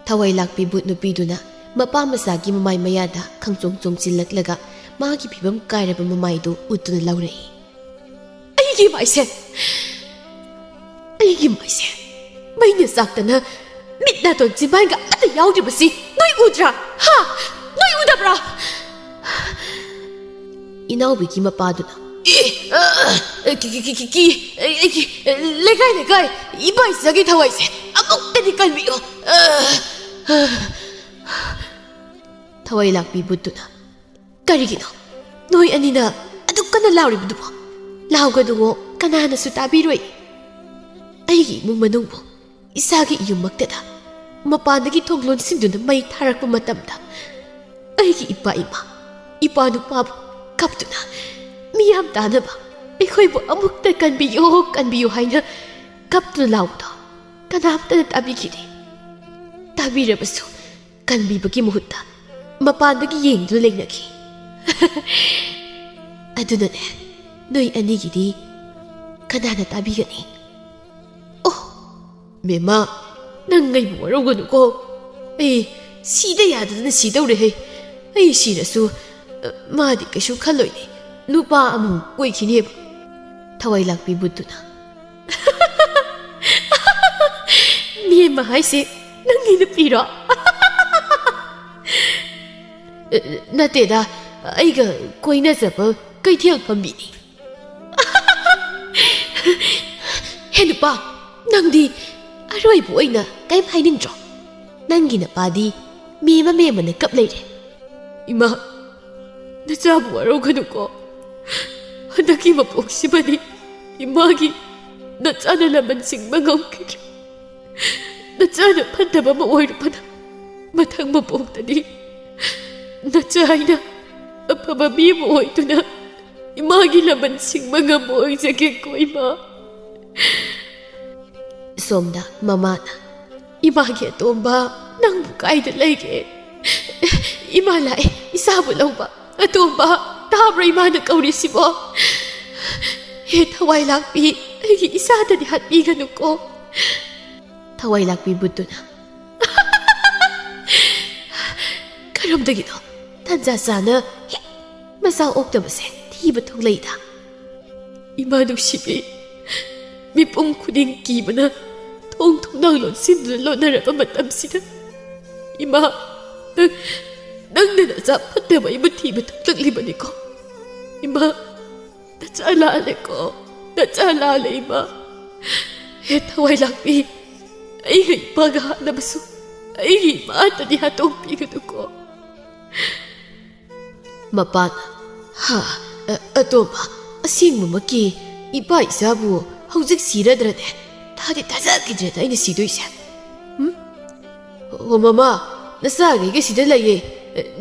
ꯊꯋꯥꯏ ꯂꯥꯛꯄꯤ ꯕꯨꯠ ꯅꯨꯄꯤꯗꯨꯅ ꯃꯄꯥ ꯃꯆꯥꯒꯤ ꯃꯃꯥꯏ ꯃꯌꯥꯗ ꯈꯪꯆꯣꯡ ꯆꯣꯡꯁꯤꯜꯂꯛꯂꯒ ꯃꯥꯒꯤ ꯐꯤꯕꯝ ꯀꯥꯏꯔꯕ ꯃꯃꯥꯏꯗꯨ ꯎꯠꯇꯨꯅ ꯂꯧꯔꯛꯏ꯫ "ꯑꯩ ꯀꯤ ꯃꯥꯏꯁꯦ, ꯑꯩꯒꯤ ꯃꯥꯏꯁꯦ ꯃꯩꯅ ꯆꯥꯛꯇꯅ ꯃꯤꯠ ꯅꯥꯇꯣꯟ ꯆꯤꯟꯕꯥꯟꯒ ꯑꯃꯠꯇ ꯌꯥꯎꯗ꯭ꯔꯤꯕꯁꯤ ꯅꯣꯏ ꯎꯗ꯭ꯔꯥ? ꯍꯥ? ꯅꯣꯏ ꯎꯗꯕ꯭ꯔꯥ? ꯏꯅꯥꯎꯕꯤꯒꯤ ꯃꯄꯥꯗꯨꯅ, "ꯑꯦ, ꯑ, ꯑ, ꯀꯤ, ꯀꯤ, ꯀꯤ, ꯀꯤ, ꯀꯤ, ꯑꯩ, ꯑꯩꯒꯤ, ꯑ, ꯂꯩꯀꯥꯏ, ꯂꯩꯀꯥꯏ, ꯏꯕꯥꯏ ꯏꯆꯥꯒꯤ ꯊꯋꯥꯏꯁꯦ ꯑꯃꯨꯛꯇꯗꯤ ꯀꯟꯕꯤꯌꯨ꯫ ꯑ, ꯑ, ꯊꯋꯥꯏ ꯂꯥꯛꯄꯤ ꯕꯨꯠꯇꯨꯅ, "ꯀꯔꯤꯒꯤꯅꯣ ꯅꯣꯏ ꯑꯅꯤꯅ ꯑꯗꯨꯛ ꯀꯟꯅ ꯂꯥꯎꯔꯤꯕꯗꯨꯕꯣ? ꯂꯥꯎꯒꯅꯨꯋꯣ, ꯀꯅꯥꯅꯁꯨ ꯇꯥꯕꯤꯔꯣꯏ꯫ ꯑꯩꯒꯤ ꯏꯃꯨꯡ ꯃꯅꯨꯡꯕꯨ ꯏꯁꯥꯒꯤ ꯌꯨꯝꯃꯛꯇꯗ ꯃꯄꯥꯟꯗꯒꯤ ꯊꯣꯡ ꯂꯣꯟꯁꯤꯟꯗꯨꯅ ꯃꯩ ꯊꯥꯔꯛꯄ ꯃꯇꯝꯗ ꯑꯩꯒꯤ ꯏꯄꯥ ꯏꯃꯥ, ꯏꯄꯥ ꯅꯨꯄꯥꯕꯨ ꯀꯞꯇꯨꯅ ꯃꯤꯌꯥꯝ ꯇꯥꯅꯕ ꯑꯩꯈꯣꯏꯕꯨ ꯑꯃꯨꯛꯇ ꯀꯟꯕꯤꯌꯨ, ꯀꯟꯕꯤꯌꯨ ꯍꯥꯏꯅ ꯀꯞꯇꯨꯅ ꯂꯥꯎꯕꯗꯣ ꯀꯅꯥꯝꯇꯅ ꯇꯥꯕꯤꯈꯤꯗꯦ꯫ ꯇꯥꯕꯤꯔꯕꯁꯨ ꯀꯟꯕꯤꯕꯒꯤ ꯃꯍꯨꯠꯇ ꯃꯄꯥꯟꯗꯒꯤ ꯌꯦꯡꯗꯨꯅ ꯂꯩꯅꯈꯤ꯫ ꯑꯗꯨꯅꯅꯦ, ꯅꯣꯏ ꯑꯅꯤꯒꯤꯗꯤ ꯀꯅꯥꯅ ꯇꯥꯕꯤꯒꯅꯤ?" "ꯑꯣ, ꯃꯦꯃꯥ, ꯅꯪ ꯑꯩꯕꯨ ꯋꯥꯔꯧꯒꯅꯨꯀꯣ꯫ ꯑꯩ ꯁꯤꯗ ꯌꯥꯗꯗꯅ ꯁꯤꯗꯧꯔꯦꯍꯦ꯫ ꯑꯩ ꯁꯤꯔꯁꯨ, ꯑ, ꯃꯥꯗꯤ ꯀꯩꯁꯨ ꯈꯜꯂꯣꯏꯅꯦ꯫ ꯅꯨꯄꯥ ꯑꯃꯃꯨꯛ ꯀꯣꯏꯈꯤꯅꯦꯕ"꯫ ꯊꯋꯥꯏ ꯂꯥꯛꯄꯤ ꯕꯨꯠꯇꯨꯅ, "ꯃꯦꯝꯃ ꯍꯥꯏꯁꯦ ꯅꯪꯒꯤ ꯅꯨꯄꯤꯔꯣ?" "ꯑ, ꯅꯠꯇꯦꯗ, ꯑꯩꯒ ꯀꯣꯏꯅꯖꯕ ꯀꯩꯊꯦꯜ ꯐꯝꯕꯤꯅꯤ"꯫ "ꯍꯦ ꯅꯨꯄꯥ, ꯅꯪꯗꯤ ꯑꯔꯣꯏꯕ ꯑꯣꯏꯅ ꯀꯔꯤꯝ ꯍꯥꯏꯅꯤꯡꯗ꯭ꯔꯣ? ꯅꯪꯒꯤ ꯅꯄꯥꯗꯤ ꯃꯦꯝꯃ ꯃꯦꯝꯃꯅ ꯀꯞ ꯂꯩꯔꯦ"꯫ "ꯏꯃꯥ, ꯅꯆꯥꯕꯨ ꯋꯥꯔꯧꯒꯅꯨꯀꯣ꯫ ꯍꯟꯗꯛꯀꯤ ꯃꯄꯣꯛꯁꯤꯃꯗꯤ ꯏꯃꯥꯒꯤ ꯅꯆꯥꯅ ꯂꯃꯟ ꯁꯤꯡꯕ ꯉꯝꯈꯤꯗ꯭ꯔꯦ꯫ ꯅꯆꯥꯅ ꯐꯠꯇꯕ ꯑꯃ ꯑꯣꯏꯔꯨꯕꯅ ꯃꯊꯪ ꯃꯄꯣꯛꯇꯗꯤ ꯅꯆꯥ ꯑꯩꯅ ꯑꯐꯕ ꯃꯤ ꯑꯃ ꯑꯣꯏꯗꯨꯅ ꯏꯃꯥꯒꯤ ꯂꯃꯟ ꯁꯤꯡꯕ ꯉꯝꯕ ꯑꯣꯏꯖꯒꯦꯀꯣ ꯏꯃꯥ"꯫ ꯁꯣꯝꯗ ꯃꯃꯥꯅ, "ꯏꯃꯥꯒꯤ ꯑꯇꯣꯝꯕ, ꯅꯪꯕꯨ ꯀꯥꯏꯗ ꯂꯩꯒꯦ? ꯏꯃꯥ ꯂꯥꯛꯑꯦ, ꯏꯆꯥꯕꯨ ꯂꯧꯕ꯫ ꯑꯇꯣꯝꯕ, ꯇꯥꯕ꯭ꯔꯥ ꯏꯃꯥꯅ ꯀꯧꯔꯤꯁꯤꯕꯣ? ꯍꯦ ꯊꯋꯥꯏ ꯂꯥꯛꯄꯤ, ꯑꯩꯒꯤ ꯏꯆꯥꯗꯗꯤ ꯍꯥꯠꯄꯤꯒꯅꯨꯀꯣ"꯫ ꯊꯋꯥꯏ ꯂꯥꯛꯄꯤ ꯕꯨꯠꯇꯨꯅ, "ꯀꯔꯝꯗꯒꯤꯅꯣ ꯇꯟꯖꯥ ꯆꯥꯅ ꯍꯦꯛ ꯃꯆꯥ ꯑꯣꯛꯇꯕꯁꯦ ꯊꯤꯕ ꯊꯣꯛꯂꯛꯏꯗ"꯫ ꯏꯃꯥ ꯅꯨꯡꯁꯤꯕꯤ, ꯃꯤꯄꯨꯝ ꯈꯨꯗꯤꯡ ꯀꯤꯕꯅ ꯊꯣꯡ ꯊꯣꯡꯅꯥꯎ ꯂꯣꯟꯁꯤꯟꯗꯨꯅ ꯂꯣꯠꯅꯔꯕ ꯃꯇꯝꯁꯤꯗ, ꯏꯃꯥ, ꯅꯪ, ꯅꯪꯅ ꯅꯆꯥ ꯐꯠꯇꯕ ꯑꯩꯕꯨ ꯊꯤꯕ ꯊꯣꯛꯂꯛꯂꯤꯕꯅꯤꯀꯣ꯫ ꯏꯃꯥ, ꯅꯆꯥ ꯂꯥꯜꯂꯦꯀꯣ, ꯅꯆꯥ ꯂꯥꯜꯂꯦ ꯏꯃꯥ꯫ ꯍꯦ ꯊꯋꯥꯏ ꯂꯥꯛꯄꯤ, ꯑꯩꯒ ꯏꯄꯥꯒ ꯍꯥꯠꯅꯕꯁꯨ ꯑꯩꯒꯤ ꯏꯃꯥꯇꯗꯤ ꯍꯥꯠꯇꯣꯛꯄꯤꯒꯅꯨꯀꯣ꯫ ꯃꯄꯥꯅ, "ꯍꯥ, ꯑ-, ꯑꯇꯣꯝꯕ, ꯑꯁꯦꯡꯕꯃꯛꯀꯤ ꯏꯄꯥ ꯏꯆꯥꯕꯨ ꯍꯧꯖꯤꯛ ꯁꯤꯔꯗ꯭ꯔꯅꯦ? ꯊꯥꯗꯤ ꯊꯥꯖꯈꯤꯗ꯭ꯔꯦꯗ ꯑꯩꯅ ꯁꯤꯗꯣꯏꯁꯦ꯫ ꯎꯝ? ꯑꯣ, ꯃꯃꯥ, ꯅꯆꯥꯈꯩꯒ ꯁꯤꯗ ꯂꯩꯌꯦ꯫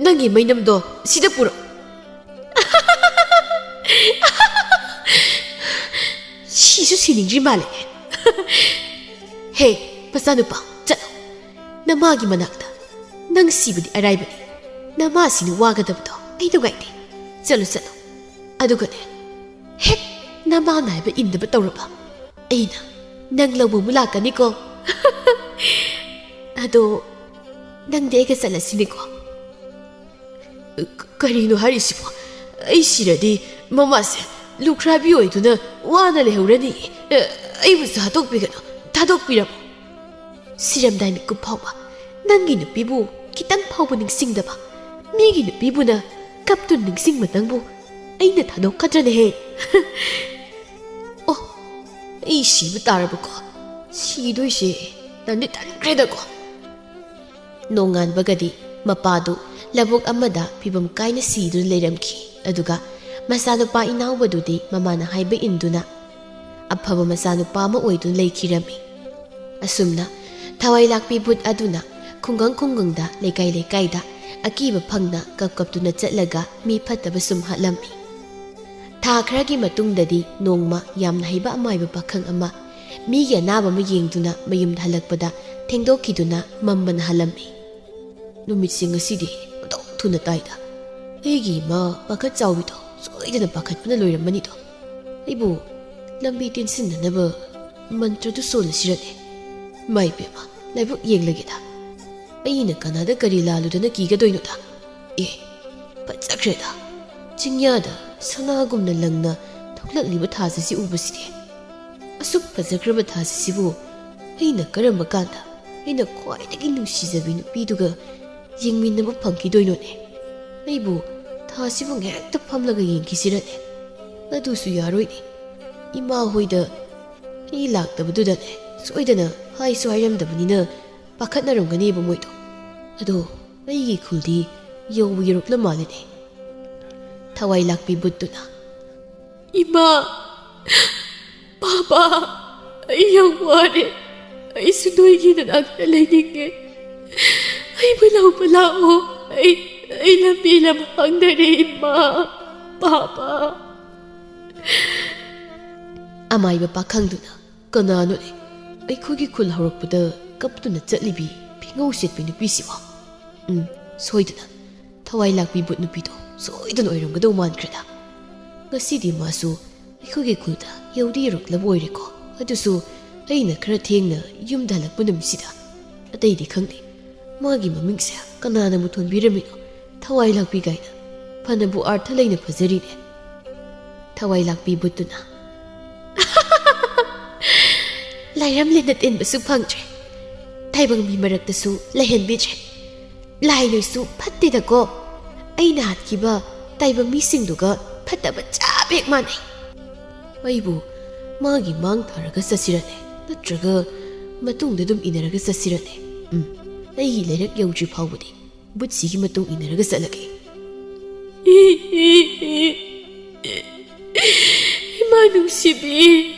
ꯅꯪꯒꯤ ꯃꯩꯅꯝꯗꯣ ꯁꯤꯗ ꯄꯨꯔꯛ꯫" ꯁꯤꯁꯨ ꯁꯤꯅꯤꯡꯗ꯭ꯔꯤ ꯃꯥꯜꯂꯦ꯫ ꯍꯦ, ꯃꯆꯥꯅꯨꯄꯥ, ꯆꯠꯂꯣ꯫ ꯅꯃꯥꯒꯤ ꯃꯅꯥꯛꯇ꯫ ꯅꯪ ꯁꯤꯕꯗꯤ ꯑꯔꯥꯏꯕꯅꯤ꯫ ꯅꯃꯥꯁꯤꯅ ꯋꯥꯒꯗꯕꯗꯣ ꯑꯩ ꯅꯨꯡꯉꯥꯏꯇꯦ꯫ ꯆꯠꯂꯣ, ꯆꯠꯂꯣ꯫ ꯑꯗꯨꯒꯅꯦ, ꯍꯦꯛ ꯅꯃꯥꯅ ꯍꯥꯏꯕ ꯏꯟꯗꯕ ꯇꯧꯔꯕ, ꯑꯩꯅ ꯅꯪ ꯂꯧꯕ ꯑꯃꯨꯛ ꯂꯥꯛꯀꯅꯤꯀꯣ꯫ ꯑꯗꯣ, ꯅꯪꯗꯤ ꯑꯩꯒ ꯆꯠꯂꯁꯤꯅꯦꯀꯣ꯫ ꯀ-, ꯀꯔꯤꯅꯣ ꯍꯥꯏꯔꯤꯁꯤꯕꯣ? ꯑꯩ ꯁꯤꯔꯗꯤ ꯃꯃꯥꯁꯦ ꯂꯨꯈ꯭ꯔꯥꯕꯤ ꯑꯣꯏꯗꯨꯅ ꯋꯥꯅ ꯂꯩꯍꯧꯔꯅꯤ꯫ ꯑ, ꯑꯩꯕꯨꯁꯨ ꯍꯥꯠꯇꯣꯛꯄꯤꯒꯅꯨ, ꯊꯥꯗꯣꯛꯄꯤꯔꯝꯃꯣ꯫ ꯁꯤꯔꯝꯗꯥꯏ ꯃꯤꯀꯨꯞ ꯐꯥꯎꯕ ꯅꯪꯒꯤ ꯅꯨꯄꯤꯕꯨ ꯈꯤꯇꯪ ꯐꯥꯎꯕ ꯅꯤꯡꯁꯤꯡꯗꯕ ꯃꯤꯒꯤ ꯅꯨꯄꯤꯕꯨꯅ ꯀꯞꯇꯨꯅ ꯅꯤꯡꯁꯤꯡꯕ ꯅꯪꯕꯨ ꯑꯩꯅ ꯊꯥꯗꯣꯛꯀꯗ꯭ꯔꯅꯦꯍꯦ? ꯑꯣ, ꯑꯩ ꯁꯤꯕ ꯇꯥꯔꯕꯀꯣ? ꯁꯤꯗꯣꯏꯁꯦ ꯇꯟꯗꯤ ꯇꯟꯈ꯭ꯔꯦꯗꯀꯣ꯫ ꯅꯣꯡꯉꯥꯟꯕꯒꯗꯤ ꯃꯄꯥꯗꯨ ꯂꯧꯕꯨꯛ ꯑꯃꯗ ꯐꯤꯕꯝ ꯀꯥꯏꯅ ꯁꯤꯗꯨꯅ ꯂꯩꯔꯝꯈꯤ꯫ ꯑꯗꯨꯒ ꯃꯆꯥꯅꯨꯄꯥ ꯏꯅꯥꯎꯕꯗꯨꯗꯤ ꯃꯃꯥꯅ ꯍꯥꯏꯕ ꯏꯟꯗꯨꯅ ꯑꯐꯕ ꯃꯆꯥꯅꯨꯄꯥ ꯑꯃ ꯑꯣꯏꯗꯨꯅ ꯂꯩꯈꯤꯔꯝꯃꯤ꯫ ꯑꯁꯨꯝꯅ ꯊꯋꯥꯏ ꯂꯥꯛꯄꯤ ꯚꯨꯠ ꯑꯗꯨꯅ ꯈꯨꯡꯒꯪ ꯈꯨꯡꯒꯪꯗ, ꯂꯩꯀꯥꯏ ꯂꯩꯀꯥꯏꯗ ꯑꯀꯤꯕ ꯐꯪꯅ ꯀꯞ ꯀꯞꯇꯨꯅ ꯆꯠꯂꯒ ꯃꯤ ꯐꯠꯇꯕ ꯁꯨꯝ ꯍꯥꯠꯂꯝꯃꯤ꯫ ꯊꯥ ꯈꯔꯒꯤ ꯃꯇꯨꯡꯗꯗꯤ ꯅꯣꯡꯃ ꯌꯥꯝꯅ ꯍꯩꯕ ꯑꯃꯥꯏꯕ ꯄꯥꯈꯪ ꯑꯃ ꯃꯤꯒꯤ ꯑꯅꯥꯕ ꯑꯃ ꯌꯦꯡꯗꯨꯅ ꯃꯌꯨꯝꯗ ꯍꯜꯂꯛꯄꯗ ꯊꯦꯡꯗꯣꯛꯈꯤꯗꯨꯅ ꯃꯝꯕꯅ ꯍꯥꯜꯂꯝꯃꯤ꯫ ꯅꯨꯃꯤꯠꯁꯦ ꯉꯁꯤꯗꯤ ꯑꯣꯟꯊꯣꯛ ꯊꯨꯅ ꯇꯥꯏꯗ꯫ ꯑꯩꯒꯤ ꯏꯃꯥ ꯄꯥꯈꯠ ꯆꯥꯎꯕꯤꯗꯣ ꯁꯣꯏꯗꯅ ꯄꯥꯈꯠꯄꯅ ꯂꯣꯏꯔꯝꯃꯅꯤꯗꯣ꯫ ꯑꯩꯕꯨ ꯂꯝꯕꯤ ꯇꯤꯟꯁꯤꯟꯅꯅꯕ ꯃꯟꯇ꯭ꯔꯗꯨ ꯁꯣꯜꯂꯁꯤꯔꯅꯦ? ꯏꯃꯥꯏ ꯄꯦꯝꯃ, ꯂꯥꯏꯕꯛ ꯌꯦꯡꯂꯒꯦꯗ꯫ ꯑꯩꯅ ꯀꯅꯥꯗ ꯀꯔꯤ ꯂꯥꯜꯂꯨꯗꯅ ꯀꯤꯒꯗꯣꯏꯅꯣꯗ? ꯑꯦ, ꯐꯖꯈ꯭ꯔꯦꯗ꯫ ꯆꯤꯡꯌꯥꯗ ꯁꯅꯥꯒꯨꯝꯅ ꯂꯪꯅ ꯊꯣꯛꯂꯛꯂꯤꯕ ꯊꯥꯖꯁꯤ ꯎꯕꯁꯤꯗꯤ꯫ ꯑꯁꯨꯛ ꯐꯖꯈ꯭ꯔꯕ ꯊꯥꯖꯁꯤꯕꯨ ꯑꯩꯅ ꯀꯔꯝꯕ ꯀꯥꯟꯗ ꯑꯩꯅ ꯈ꯭ꯋꯥꯏꯗꯒꯤ ꯅꯨꯡꯁꯤꯖꯕꯤ ꯅꯨꯄꯤꯗꯨꯒ ꯌꯦꯡꯃꯤꯟꯅꯕ ꯐꯪꯈꯤꯗꯣꯏꯅꯣꯅꯦ? ꯑꯩꯕꯨ ꯊꯥꯁꯤꯕꯨ ꯉꯥꯏꯍꯥꯛꯇ ꯐꯝꯂꯒ ꯌꯦꯡꯈꯤꯁꯤꯔꯅꯦ? ꯑꯗꯨꯁꯨ ꯌꯥꯔꯣꯏꯅꯦ꯫ ꯏꯃꯥ ꯍꯣꯏꯗ ꯑꯩ ꯂꯥꯛꯇꯕꯗꯨꯗꯅꯦ ꯁꯣꯏꯗꯅ ꯍꯥꯏꯁꯨ ꯍꯥꯏꯔꯝꯗꯕꯅꯤꯅ ꯄꯥꯈꯠꯅꯔꯝꯒꯅꯦꯕ ꯃꯣꯏꯗꯣ꯫ ꯑꯗꯣ ꯑꯩꯒꯤ ꯈꯨꯜꯗꯤ ꯌꯧꯕ ꯌꯧꯔꯛꯂ ꯃꯥꯜꯂꯦꯅꯦ꯫ ꯊꯋꯥꯏ ꯂꯥꯛꯄꯤ ꯕꯨꯠꯇꯨꯅ, "ꯏꯃꯥ, ꯄꯥꯄꯥ, ꯑꯩ ꯌꯥꯝ ꯋꯥꯔꯦ꯫ ꯑꯩꯁꯨ ꯅꯣꯏꯒꯤ ꯅꯅꯥꯛꯇ ꯂꯩꯅꯤꯡꯉꯦ꯫ ꯑꯩꯕꯨ ꯂꯧꯕ ꯂꯥꯛꯑꯣ꯫ ꯑꯩ, ꯑꯩ ꯂꯝꯕꯤ ꯂꯝꯍꯥꯡꯗꯔꯦ, ꯏꯃꯥ, ꯄꯥꯄꯥ꯫" ꯑꯃꯥꯏꯕ ꯄꯥꯈꯪꯗꯨꯅ, "ꯀꯅꯥꯅꯣꯅꯦ ꯑꯩꯈꯣꯏꯒꯤ ꯈꯨꯜ ꯍꯧꯔꯛꯄꯗ ꯀꯞꯇꯨꯅ ꯆꯠꯂꯤꯕꯤ ꯐꯤꯉꯧ ꯁꯦꯠꯄꯤ ꯅꯨꯄꯤꯁꯤꯕꯣ? ꯎꯝ, ꯁꯣꯏꯗꯅ ꯊꯋꯥꯏ ꯂꯥꯛꯄꯤ ꯕꯨꯠ ꯅꯨꯄꯤꯗꯣ ꯁꯣꯏꯗꯅ ꯑꯣꯏꯔꯝꯒꯗꯧ ꯃꯥꯟꯈ꯭ꯔꯦꯗ꯫ ꯉꯁꯤꯗꯤ ꯃꯥꯁꯨ ꯑꯩꯈꯣꯏꯒꯤ ꯈꯨꯜꯗ ꯌꯧꯗꯤ ꯌꯧꯔꯛꯂꯕ ꯑꯣꯏꯔꯦꯀꯣ꯫ ꯑꯗꯨꯁꯨ ꯑꯩꯅ ꯈꯔ ꯊꯦꯡꯅ ꯌꯨꯝꯗ ꯍꯜꯂꯛꯄ ꯅꯨꯃꯤꯠꯁꯤꯗ꯫ ꯑꯇꯩꯗꯤ ꯈꯪꯗꯦ, ꯃꯥꯒꯤ ꯃꯃꯤꯡꯁꯦ ꯀꯅꯥꯅꯕꯨ ꯊꯣꯟꯕꯤꯔꯝꯃꯤꯅꯣ? ꯊꯋꯥꯏ ꯂꯥꯛꯄꯤ ꯀꯥꯏꯅ꯫ ꯐꯅꯕꯨ ꯑꯥꯔꯊ ꯂꯩꯅ ꯐꯖꯔꯤꯅꯦ꯫" ꯊꯋꯥꯏ ꯂꯥꯛꯄꯤ ꯕꯨꯠꯇꯨꯅ, "ꯂꯥꯏꯔꯝꯂꯦꯟꯅ ꯇꯤꯟꯕꯁꯨ ꯐꯪꯗ꯭ꯔꯦ, ꯇꯥꯏꯕꯪ ꯃꯤ ꯃꯔꯛꯇꯁꯨ ꯂꯩꯍꯟꯕꯤꯗ꯭ꯔꯦ꯫ ꯂꯥꯏ ꯅꯣꯏꯁꯨ ꯐꯠꯇꯦꯗꯀꯣ꯫ ꯑꯩꯅ ꯍꯥꯠꯈꯤꯕ ꯇꯥꯏꯕꯪ ꯃꯤꯁꯤꯡꯗꯨꯒ ꯐꯠꯇꯕ ꯆꯞ ꯍꯦꯛ ꯃꯥꯟꯅꯩ꯫ ꯑꯩꯕꯨ ꯃꯥꯒꯤ ꯃꯥꯡ ꯊꯥꯔꯒ ꯆꯠꯁꯤꯔꯅꯦ, ꯅꯠꯇ꯭ꯔꯒ ꯃꯇꯨꯡꯗ ꯑꯗꯨꯝ ꯏꯟꯅꯔꯒ ꯆꯠꯁꯤꯔꯅꯦ? ꯎꯝ, ꯑꯩꯒꯤ ꯂꯩꯔꯛ ꯌꯧꯗ꯭ꯔꯤ ꯐꯥꯎꯕꯗꯤ ꯕꯨꯠꯁꯤꯒꯤ ꯃꯇꯨꯡ ꯏꯟꯅꯔꯒ ꯆꯠꯂꯒꯦ꯫" ꯏꯃꯥ ꯅꯨꯡꯁꯤꯕꯤ,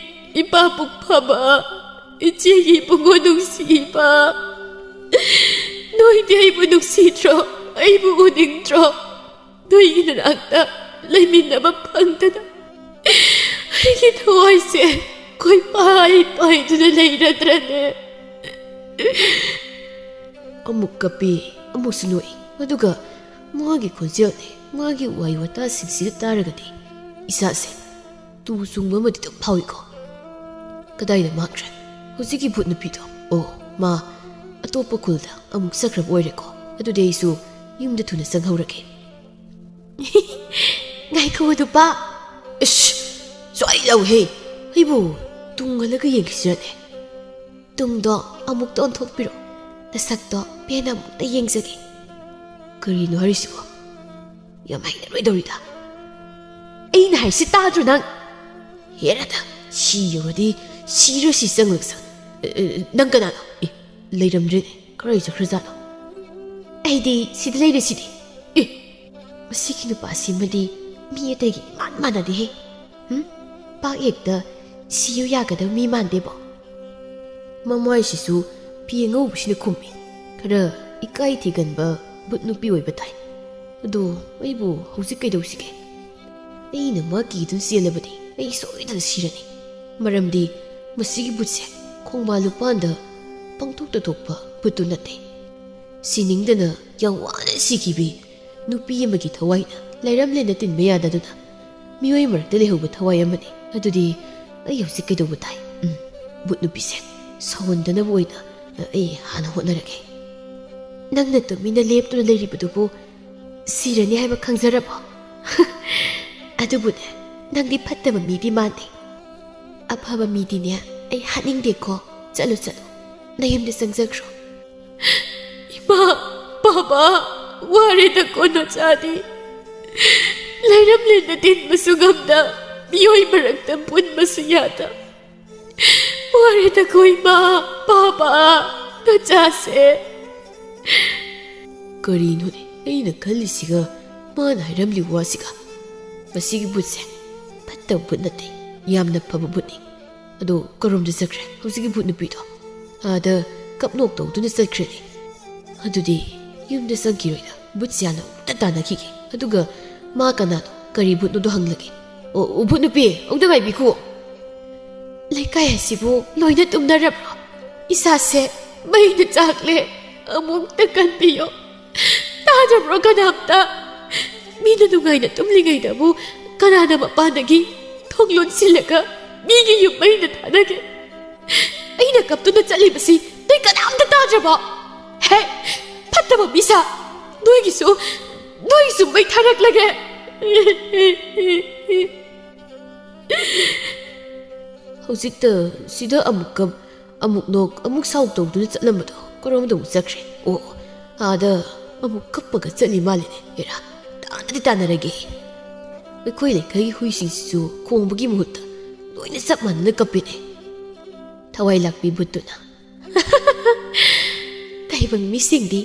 ꯏꯄꯥ ꯄꯨꯛ ꯐꯕ, ꯏꯆꯦꯒꯤ ꯏꯕꯨꯡꯉꯣ ꯅꯨꯡꯁꯤꯕ, ꯅꯣꯏꯗꯤ ꯑꯩꯕꯨ ꯅꯨꯡꯁꯤꯗ꯭ꯔꯣ? ꯑꯩꯕꯨ ꯎꯅꯤꯡꯗ꯭ꯔꯣ? ꯅꯣꯏꯒꯤ ꯅꯅꯥꯛꯇ ꯂꯩꯃꯤꯟꯅꯕ ꯐꯪꯗꯅ ꯑꯩꯒꯤ ꯊꯋꯥꯏꯁꯦ ꯀꯣꯏꯄꯥꯏ ꯄꯥꯏꯗꯨꯅ ꯂꯩꯔꯗ꯭ꯔꯅꯦ? ꯑꯃꯨꯛ ꯀꯞꯄꯤ, ꯑꯃꯨꯛꯁꯨ ꯅꯣꯛꯏ꯫ ꯑꯗꯨꯒ ꯃꯥꯒꯤ ꯈꯣꯟꯖꯦꯜꯅꯤ, ꯃꯥꯒꯤ ꯋꯥꯍꯩ ꯋꯥꯇꯥꯁꯤꯡꯁꯤꯗ ꯇꯥꯔꯒꯗꯤ ꯏꯁꯥꯁꯦ ꯇꯨ ꯆꯨꯡꯕ ꯑꯃꯗꯤ ꯑꯗꯨꯝ ꯐꯥꯎꯏꯀꯣ꯫ ꯀꯗꯥꯏꯗ ꯃꯥꯡꯈ꯭ꯔꯦ ꯍꯧꯖꯤꯛꯀꯤ ꯚꯨꯠ ꯅꯨꯄꯤꯗꯣ? ꯑꯣ, ꯃꯥ ꯑꯇꯣꯞꯄ ꯈꯨꯜꯗ ꯑꯃꯨꯛ ꯆꯠꯈ꯭ꯔꯕ ꯑꯣꯏꯔꯦꯀꯣ꯫ ꯑꯗꯨꯗꯤ ꯑꯩꯁꯨ ꯌꯨꯝꯗ ꯊꯨꯅ ꯆꯪꯍꯧꯔꯒꯦ꯫ ꯉꯥꯏꯈꯣ ꯅꯨꯄꯥ꯫ ꯏꯁ! ꯁ꯭ꯋꯥꯏ ꯂꯥꯎꯍꯦ! ꯑꯩꯕꯨ ꯇꯨꯡ ꯍꯜꯂꯒ ꯌꯦꯡꯈꯤꯁꯤꯔꯅꯦ? ꯇꯨꯡꯗꯣ ꯑꯃꯨꯛꯇ ꯑꯣꯟꯊꯣꯛꯄꯤꯔꯣ꯫ ꯅꯁꯛꯇꯣ ꯄꯦꯟꯅ ꯑꯃꯨꯛꯇ ꯌꯦꯡꯖꯒꯦ꯫ ꯀꯔꯤꯅꯣ ꯍꯥꯏꯔꯤꯁꯤꯕꯣ? ꯌꯥꯝ ꯍꯩꯅꯔꯣꯏꯗꯧꯔꯤꯗ꯫ ꯑꯩꯅ ꯍꯥꯏꯁꯤ ꯇꯥꯗ꯭ꯔꯣ ꯅꯪ? ꯍꯦꯔꯥꯗ, ꯁꯤ ꯌꯧꯔꯗꯤ ꯁꯤꯔ ꯁꯤ ꯆꯪꯂꯛꯁ-, ꯑꯦ, ꯑꯦ, ꯅꯪ ꯀꯅꯥꯅꯣ? ꯑꯦ, ꯂꯩꯔꯝꯗ꯭ꯔꯦꯅꯦ꯫ ꯀꯔꯥꯏ ꯆꯠꯈ꯭ꯔꯖꯥꯠꯅꯣ? ꯑꯩꯗꯤ ꯁꯤꯗ ꯂꯩꯔꯦ ꯁꯤꯗꯤ꯫ ꯑꯦ, ꯃꯁꯤꯒꯤ ꯅꯨꯄꯥꯁꯤꯃꯗꯤ ꯃꯤ ꯑꯇꯩꯒ ꯏꯃꯥꯟ ꯃꯥꯟꯅꯗꯦꯍꯦ꯫ ꯍꯨꯝ? ꯄꯥꯛ ꯍꯦꯛꯇ ꯁꯤꯌꯨ ꯌꯥꯒꯗꯕ ꯃꯤ ꯃꯥꯟꯗꯦꯕꯣ꯫ ꯃꯃꯥꯏꯁꯤꯁꯨ ꯐꯤ ꯑꯉꯧꯕꯁꯤꯅ ꯈꯨꯝꯃꯤ꯫ ꯈꯔ ꯏꯀꯥꯏ ꯊꯤꯒꯟꯕ ꯚꯨꯠ ꯅꯨꯄꯤ ꯑꯣꯏꯕ ꯇꯥꯏ꯫ ꯑꯗꯣ ꯑꯩꯕꯨ ꯍꯧꯖꯤꯛ ꯀꯩꯗꯧꯁꯤꯒꯦ? ꯑꯩꯅ ꯃꯥ ꯀꯤꯗꯨꯅ ꯆꯦꯜꯂꯕꯗꯤ ꯑꯩ ꯁꯣꯏꯗꯅ ꯁꯤꯔꯅꯤ꯫ ꯃꯔꯝꯗꯤ ꯃꯁꯤꯒꯤ ꯚꯨꯠꯁꯦ ꯈꯣꯡꯕꯥꯜ ꯂꯨꯄꯥꯟꯗ ꯄꯪꯊꯣꯛꯇ ꯊꯣꯛꯄ ꯚꯨꯠꯇꯨ ꯅꯠꯇꯦ꯫ ꯁꯤꯅꯤꯡꯗꯅ ꯌꯥꯝ ꯋꯥꯅ ꯁꯤꯈꯤꯕꯤ ꯅꯨꯄꯤ ꯑꯃꯒꯤ ꯊꯋꯥꯏꯅ ꯂꯩꯔꯝꯂꯦꯟꯅ ꯇꯤꯟꯕ ꯌꯥꯗꯗꯨꯅ ꯃꯤꯑꯣꯏ ꯃꯔꯛꯇ ꯂꯩꯍꯧꯕ ꯊꯋꯥꯏ ꯑꯃꯅꯤ꯫ ꯑꯗꯨꯗꯤ ꯑꯩ ꯍꯧꯖꯤꯛ ꯀꯩꯗꯧꯕ ꯇꯥꯏ? ꯎꯝ, ꯚꯨꯠ ꯅꯨꯄꯤꯁꯦ ꯁꯥꯎꯍꯟꯗꯅꯕ ꯑꯣꯏꯅ ꯑꯩ ꯍꯥꯟꯅ ꯍꯣꯠꯅꯔꯒꯦ꯫ ꯅꯪꯅ ꯇꯨꯃꯤꯟꯅ ꯂꯦꯞꯇꯨꯅ ꯂꯩꯔꯤꯕꯗꯨꯕꯨ ꯁꯤꯔꯅꯤ ꯍꯥꯏꯕ ꯈꯪꯖꯔꯕꯣ? ꯑꯗꯨꯕꯨꯅꯦ, ꯅꯪꯗꯤ ꯐꯠꯇꯕ ꯃꯤꯗꯤ ꯃꯥꯟꯗꯦ꯫ ꯑꯐꯕ ꯃꯤꯗꯤꯅꯦ ꯑꯩ ꯍꯥꯠꯅꯤꯡꯗꯦꯀꯣ꯫ ꯆꯠꯂꯨ, ꯆꯠꯂꯨ, ꯅꯌꯨꯝꯗ ꯆꯪꯖꯈ꯭ꯔꯣ꯫ ꯏꯃꯥ, ꯕꯥꯕꯥ, ꯋꯥꯔꯦꯗꯀꯣ ꯅꯆꯥꯗꯤ꯫ ꯂꯩꯔꯝꯂꯦꯟꯅ ꯇꯤꯟꯕꯁꯨ ꯉꯝꯗ, ꯃꯤꯑꯣꯏ ꯃꯔꯛꯇ ꯄꯨꯟꯕꯁꯨ ꯌꯥꯗ꯫ ꯋꯥꯔꯦꯗꯀꯣ ꯏꯃꯥ, ꯕꯥꯕꯥ, ꯅꯆꯥꯁꯦ꯫ ꯀꯔꯤꯅꯣꯅꯦ ꯑꯩꯅ ꯈꯜꯂꯤꯁꯤꯒ ꯃꯥꯅ ꯍꯥꯏꯔꯝꯂꯤ ꯋꯥꯁꯤꯒ? ꯃꯁꯤꯒꯤ ꯚꯨꯠꯁꯦ ꯐꯠꯇꯕ ꯚꯨꯠ ꯅꯠꯇꯦ, ꯌꯥꯝꯅ ꯐꯕ ꯚꯨꯠꯅꯤ꯫ ꯑꯗꯣ ꯀꯔꯣꯝꯗ ꯆꯠꯈ꯭ꯔꯦ ꯍꯧꯖꯤꯛꯀꯤ ꯚꯨꯠ ꯅꯨꯄꯤꯗꯣ? ꯑꯥꯗ ꯀꯞꯅꯣꯛ ꯇꯧꯗꯨꯅ ꯆꯠꯈ꯭ꯔꯦꯅꯦ꯫ ꯑꯗꯨꯗꯤ ꯌꯨꯝꯗ ꯆꯪꯈꯤꯔꯣꯏꯗ, ꯚꯨꯠꯁꯦ ꯍꯥꯟꯅ ꯑꯃꯨꯛꯇ ꯇꯥꯟꯅꯈꯤꯒꯦ꯫ ꯑꯗꯨꯒ ꯃꯥ ꯀꯅꯥꯅꯣ, ꯀꯔꯤ ꯚꯨꯠꯅꯣꯗꯣ ꯍꯪꯂꯒꯦ꯫ ꯑꯣ, ꯑꯣ, ꯚꯨꯠ ꯅꯨꯄꯤ, ꯑꯃꯨꯛꯇ ꯉꯥꯏꯕꯤꯈꯣ꯫ ꯂꯩꯀꯥꯏ ꯑꯁꯤꯕꯨ ꯂꯣꯏꯅ ꯇꯨꯝꯅꯔꯕ꯭ꯔꯣ? ꯏꯁꯥꯁꯦ ꯃꯩꯅ ꯆꯥꯛꯂꯦ, ꯑꯃꯨꯛꯇ ꯀꯟꯕꯤꯌꯣ꯫ ꯇꯥꯗ꯭ꯔꯕ꯭ꯔꯣ ꯀꯅꯥꯝꯇ? ꯃꯤꯅ ꯅꯨꯡꯉꯥꯏꯅ ꯇꯨꯝꯂꯤꯉꯩꯗꯕꯨ ꯀꯅꯥꯅ ꯃꯄꯥꯟꯗꯒꯤ ꯊꯣꯡ ꯂꯣꯟꯁꯤꯜꯂꯒ ꯃꯤꯒꯤ ꯌꯨꯝ ꯃꯩꯅ ꯊꯥꯅꯒꯦ? ꯑꯩꯅ ꯀꯞꯇꯨꯅ ꯆꯠꯂꯤꯕꯁꯤ ꯅꯣꯏ ꯀꯅꯥꯝꯇ ꯇꯥꯗ꯭ꯔꯕꯣ? ꯍꯦ, ꯐꯠꯇꯕ ꯃꯤꯁꯥ, ꯅꯣꯏꯒꯤꯁꯨ, ꯅꯣꯏꯒꯤꯁꯨ ꯃꯩ ꯊꯥꯔꯛꯂꯒꯦ꯫ ꯍꯧꯖꯤꯛꯇ ꯁꯤꯗ ꯑꯃꯨꯛ ꯀꯞ, ꯑꯃꯨꯛ ꯅꯣꯛ, ꯑꯃꯨꯛ ꯁꯥꯎ ꯇꯧꯗꯨꯅ ꯆꯠꯂꯝꯕꯗꯣ ꯀꯔꯣꯝꯗ ꯑꯃꯨꯛ ꯆꯠꯈ꯭ꯔꯦ? ꯑꯣ, ꯑꯥꯗ ꯑꯃꯨꯛ ꯀꯞꯄꯒ ꯆꯠꯂꯤ ꯃꯥꯜꯂꯤꯅꯦ꯫ ꯍꯦꯔꯥ, ꯇꯥꯟꯅꯗꯤ ꯇꯥꯟꯅꯔꯒꯦ꯫ ꯑꯩꯈꯣꯏ ꯂꯩꯀꯥꯏꯒꯤ ꯍꯨꯏꯁꯤꯡꯁꯤꯁꯨ ꯈꯣꯡꯕꯒꯤ ꯃꯍꯨꯠꯇ ꯂꯣꯏꯅ ꯆꯞ ꯃꯥꯟꯅꯅ ꯀꯞꯄꯤꯅꯦ꯫ ꯊꯋꯥꯏ ꯂꯥꯛꯄꯤ ꯚꯨꯠꯇꯨꯅ꯫ ꯇꯥꯏꯕꯪ ꯃꯤꯁꯤꯡꯗꯤ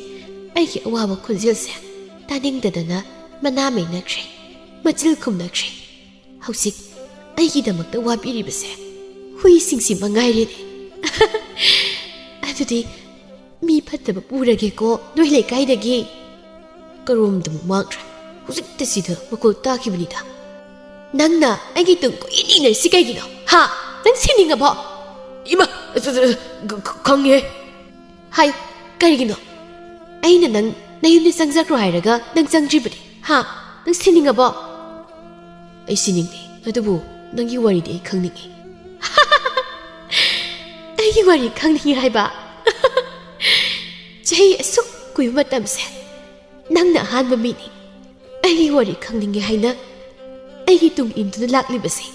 ꯑꯩꯒꯤ ꯑꯋꯥꯕ ꯈꯣꯟꯖꯦꯜꯁꯦ ꯇꯥꯅꯤꯡꯗꯗꯅ ꯃꯅꯥ ꯃꯩꯅꯈ꯭ꯔꯦ, ꯃꯆꯤꯜ ꯈꯨꯝꯅꯈ꯭ꯔꯦ꯫ ꯍꯧꯖꯤꯛ ꯑꯩꯒꯤꯗꯃꯛꯇ ꯋꯥꯕꯤꯔꯤꯕꯁꯦ ꯍꯨꯏꯁꯤꯡꯁꯤ ꯃꯉꯥꯏꯔꯦꯅꯦ꯫ ꯑꯗꯨꯗꯤ ꯃꯤ ꯐꯠꯇꯕ ꯄꯨꯔꯒꯦꯀꯣ ꯅꯣꯏ ꯂꯩꯀꯥꯏꯗꯒꯤ꯫ ꯀꯔꯣꯝꯗ ꯑꯃꯨꯛ ꯃꯥꯡꯈ꯭ꯔꯦ? ꯍꯧꯖꯤꯛꯇ ꯁꯤꯗ ꯃꯈꯣꯜ ꯇꯥꯈꯤꯕꯅꯤꯗ꯫ ꯅꯪꯅ ꯑꯩꯒꯤ ꯇꯨꯡ ꯀꯣꯏꯏꯟ ꯏꯟꯅꯔꯤꯁꯤ ꯀꯩꯒꯤꯅꯣ? ꯍꯥ? ꯅꯪ ꯁꯤꯅꯤꯡꯉꯕꯣ? ꯏꯃꯥ! ꯑ, ꯑ, ꯑ, ꯈ-, ꯈ-, ꯈꯪꯉꯦ꯫ ꯍꯥꯏꯌꯨ, ꯀꯔꯤꯒꯤꯅꯣ? ꯑꯩꯅ ꯅꯪ ꯅꯌꯨꯝꯗ ꯆꯪꯖꯈ꯭ꯔꯣ ꯍꯥꯏꯔꯒ ꯅꯪ ꯆꯪꯗ꯭ꯔꯤꯕꯗꯤ? ꯍꯥ? ꯅꯪ ꯁꯤꯅꯤꯡꯉꯕꯣ? ꯑꯩ ꯁꯤꯅꯤꯡꯗꯦ, ꯑꯗꯨꯕꯨ ꯅꯪꯒꯤ ꯋꯥꯔꯤꯗꯤ ꯑꯩ ꯈꯪꯅꯤꯡꯉꯤ꯫ ꯑꯩꯒꯤ ꯋꯥꯔꯤ ꯈꯪꯅꯤꯡꯉꯤ ꯍꯥꯏꯕ? ꯆꯍꯤ ꯑꯁꯨꯛ ꯀꯨꯏꯕ ꯃꯇꯝꯁꯦ ꯅꯪꯅ ꯑꯍꯥꯟꯕ ꯃꯤꯅꯤ꯫ ꯑꯩꯒꯤ ꯋꯥꯔꯤ ꯈꯪꯅꯤꯡꯉꯦ ꯍꯥꯏꯅ ꯑꯩꯒꯤ ꯇꯨꯡ ꯏꯟꯗꯨꯅ ꯂꯥꯛꯂꯤꯕꯁꯦ꯫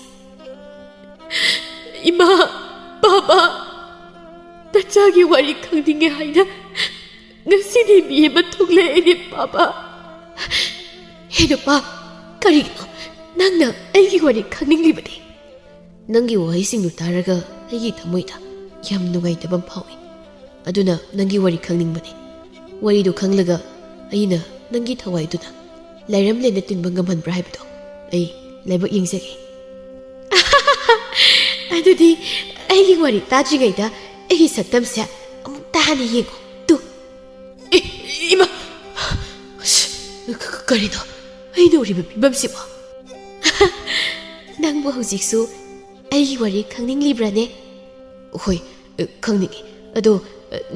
ꯏꯃꯥ, ꯕꯥꯕꯥ, ꯅꯆꯥꯒꯤ ꯋꯥꯔꯤ ꯈꯪꯅꯤꯡꯉꯦ ꯍꯥꯏꯅ ꯉꯁꯤꯗꯤ ꯃꯤ ꯑꯃ ꯊꯣꯛꯂꯛꯑꯦꯅꯦ, ꯕꯥꯕꯥ꯫ ꯍꯦ ꯅꯨꯄꯥ, ꯀꯔꯤꯒꯤꯅꯣ ꯅꯪꯅ ꯑꯩꯒꯤ ꯋꯥꯔꯤ ꯈꯪꯅꯤꯡꯂꯤꯕꯗꯤ? ꯅꯪꯒꯤ ꯋꯥꯍꯩꯁꯤꯡꯗꯨ ꯇꯥꯔꯒ ꯑꯩꯒꯤ ꯊꯃꯣꯏꯗ ꯌꯥꯝ ꯅꯨꯡꯉꯥꯏꯇꯕ ꯑꯃ ꯐꯥꯎꯏ꯫ ꯑꯗꯨꯅ ꯅꯪꯒꯤ ꯋꯥꯔꯤ ꯈꯪꯅꯤꯡꯕꯅꯤ꯫ ꯋꯥꯔꯤꯗꯨ ꯈꯪꯂꯒ ꯑꯩꯅ ꯅꯪꯒꯤ ꯊꯋꯥꯏꯗꯨꯗ ꯂꯥꯏꯔꯝꯂꯦꯟꯗ ꯇꯤꯟꯕ ꯉꯝꯍꯟꯕ꯭ꯔꯥ ꯍꯥꯏꯕꯗꯣ ꯑꯩ ꯂꯥꯏꯕꯛ ꯌꯦꯡꯖꯒꯦ꯫ ꯑꯗꯨꯗꯤ ꯑꯩꯒꯤ ꯋꯥꯔꯤ ꯇꯥꯗ꯭ꯔꯤꯉꯩꯗ ꯑꯩꯒꯤ ꯁꯛꯇꯝꯁꯦ ꯑꯃꯨꯛꯇ ꯍꯥꯟꯅ ꯌꯦꯡꯉꯨ꯫ ꯇꯨ꯫ ꯑꯦ, ꯏꯃꯥ! ꯑꯁ, ꯀ-, ꯀ-, ꯀꯔꯤꯅꯣ ꯑꯩꯅ ꯎꯔꯤꯕ ꯐꯤꯕꯝꯁꯤꯕꯣ? ꯅꯪꯕꯨ ꯍꯧꯖꯤꯛꯁꯨ ꯑꯩꯒꯤ ꯋꯥꯔꯤ ꯈꯪꯅꯤꯡꯂꯤꯕ꯭ꯔꯥꯅꯦ? ꯍꯣꯏ, ꯈꯪꯅꯤꯡꯉꯤ꯫ ꯑꯗꯣ,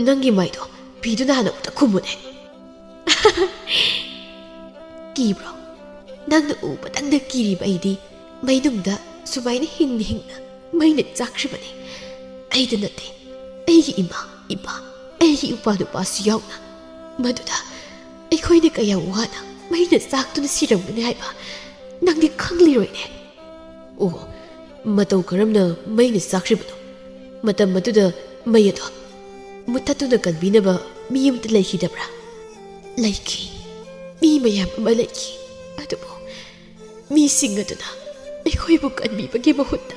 ꯅꯪꯒꯤ ꯃꯥꯏꯗꯣ ꯐꯤꯗꯨꯅ ꯍꯥꯟꯅ ꯑꯃꯨꯛꯇ ꯈꯨꯝꯃꯨꯅꯦ꯫ ꯀꯤꯕ꯭ꯔꯣ? ꯅꯪꯅ ꯎꯕꯗꯪꯗ ꯀꯤꯔꯤꯕ ꯑꯩꯗꯤ ꯃꯩꯅꯨꯡꯗ ꯁꯨꯃꯥꯏꯅ ꯍꯤꯡꯅ ꯍꯤꯡꯅ ꯃꯩꯅ ꯆꯥꯛꯈ꯭ꯔꯤꯕꯅꯤ꯫ ꯑꯩꯗ ꯅꯠꯇꯦ, ꯑꯩꯒꯤ ꯏꯃꯥ, ꯏꯄꯥ, ꯑꯩꯒꯤ ꯏꯄ꯭ꯋꯥ ꯅꯨꯄꯥꯁꯨ ꯌꯥꯎꯅ꯫ ꯃꯗꯨꯗ ꯑꯩꯈꯣꯏꯅ ꯀꯌꯥꯝ ꯋꯥꯅ ꯃꯩꯅ ꯆꯥꯛꯇꯨꯅ ꯁꯤꯔꯝꯒꯅꯤ ꯍꯥꯏꯕ ꯅꯪꯗꯤ ꯈꯪꯂꯤꯔꯣꯏꯅꯦ꯫ ꯑꯣ, ꯃꯇꯧ ꯀꯔꯝꯅ ꯃꯩꯅ ꯆꯥꯛꯈ꯭ꯔꯤꯕꯅꯣ? ꯃꯇꯝ ꯑꯗꯨꯗ ꯃꯩ ꯑꯗꯣ ꯃꯨꯊꯠꯇꯨꯅ ꯀꯟꯕꯤꯅꯕ ꯃꯤ ꯑꯃꯠꯇ ꯂꯩꯈꯤꯗꯕ꯭ꯔꯥ? ꯂꯩꯈꯤ꯫ ꯃꯤ ꯃꯌꯥꯝ ꯑꯃ ꯂꯩꯈꯤ꯫ ꯑꯗꯨꯕꯨ ꯃꯤꯁꯤꯡ ꯑꯗꯨꯅ ꯑꯩꯈꯣꯏꯕꯨ ꯀꯟꯕꯤꯕꯒꯤ ꯃꯍꯨꯠꯇ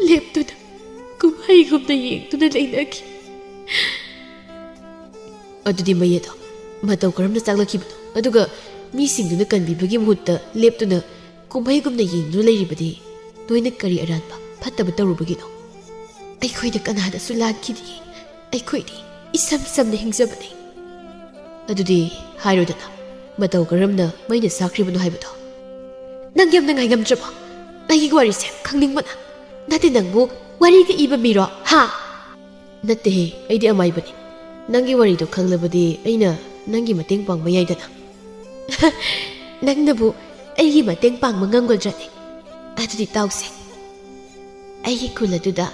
ꯂꯦꯞꯇꯨꯅ ꯀꯨꯝꯍꯩꯒꯨꯝꯅ ꯌꯦꯡꯗꯨꯅ ꯂꯩꯅꯈꯤ꯫ ꯑꯗꯨꯗꯤ ꯃꯩ ꯑꯗꯣ ꯃꯇꯧ ꯀꯔꯝꯅ ꯆꯥꯛꯂꯛꯈꯤꯕꯅꯣ? ꯑꯗꯨꯒ ꯃꯤꯁꯤꯡꯗꯨꯅ ꯀꯟꯕꯤꯕꯒꯤ ꯃꯍꯨꯠꯇ ꯂꯦꯞꯇꯨꯅ ꯀꯨꯝꯍꯩꯒꯨꯝꯅ ꯌꯦꯡꯗꯨꯅ ꯂꯩꯔꯤꯕꯗꯤ ꯅꯣꯏꯅ ꯀꯔꯤ ꯑꯔꯥꯟꯕ ꯐꯠꯇꯕ ꯇꯧꯔꯨꯕꯒꯤꯅꯣ? ꯑꯩꯈꯣꯏꯗ ꯀꯅꯥꯗꯁꯨ ꯂꯥꯟꯈꯤꯗꯦ꯫ ꯑꯩꯈꯣꯏꯗꯤ ꯏꯁꯝ ꯁꯝꯅ ꯍꯤꯡꯖꯕꯅꯤ꯫ ꯑꯗꯨꯗꯤ ꯍꯥꯏꯔꯣꯗꯅ, ꯃꯇꯧ ꯀꯔꯝꯅ ꯃꯩꯅ ꯆꯥꯛꯈ꯭ꯔꯤꯕꯅꯣ ꯍꯥꯏꯕꯗꯣ? ꯅꯪ ꯌꯥꯝꯅ ꯉꯥꯏꯉꯝꯗ꯭ꯔꯕꯣ? ꯑꯩꯒꯤ ꯋꯥꯔꯤꯁꯦ ꯈꯪꯅꯤꯡꯕꯅ꯫ ꯅꯠꯇꯦ, ꯅꯪꯕꯨ ꯋꯥꯔꯤꯒ ꯏꯕ ꯃꯤꯔꯣ? ꯍꯥ? ꯅꯠꯇꯦꯍꯦ, ꯑꯩꯗꯤ ꯑꯃꯥꯏꯕꯅꯤ꯫ ꯅꯪꯒꯤ ꯋꯥꯔꯤꯗꯣ ꯈꯪꯂꯕꯗꯤ ꯑꯩꯅ ꯅꯪꯒꯤ ꯃꯇꯦꯡ ꯄꯥꯡꯕ ꯌꯥꯏꯗꯅ꯫ ꯅꯪꯅꯕꯨ ꯑꯩꯒꯤ ꯃꯇꯦꯡ ꯄꯥꯡꯕ ꯉꯝꯒꯗ꯭ꯔꯅꯦ? ꯑꯗꯨꯗꯤ ꯇꯥꯎꯁꯦ꯫ ꯑꯩꯒꯤ ꯈꯨꯜ ꯑꯗꯨꯗ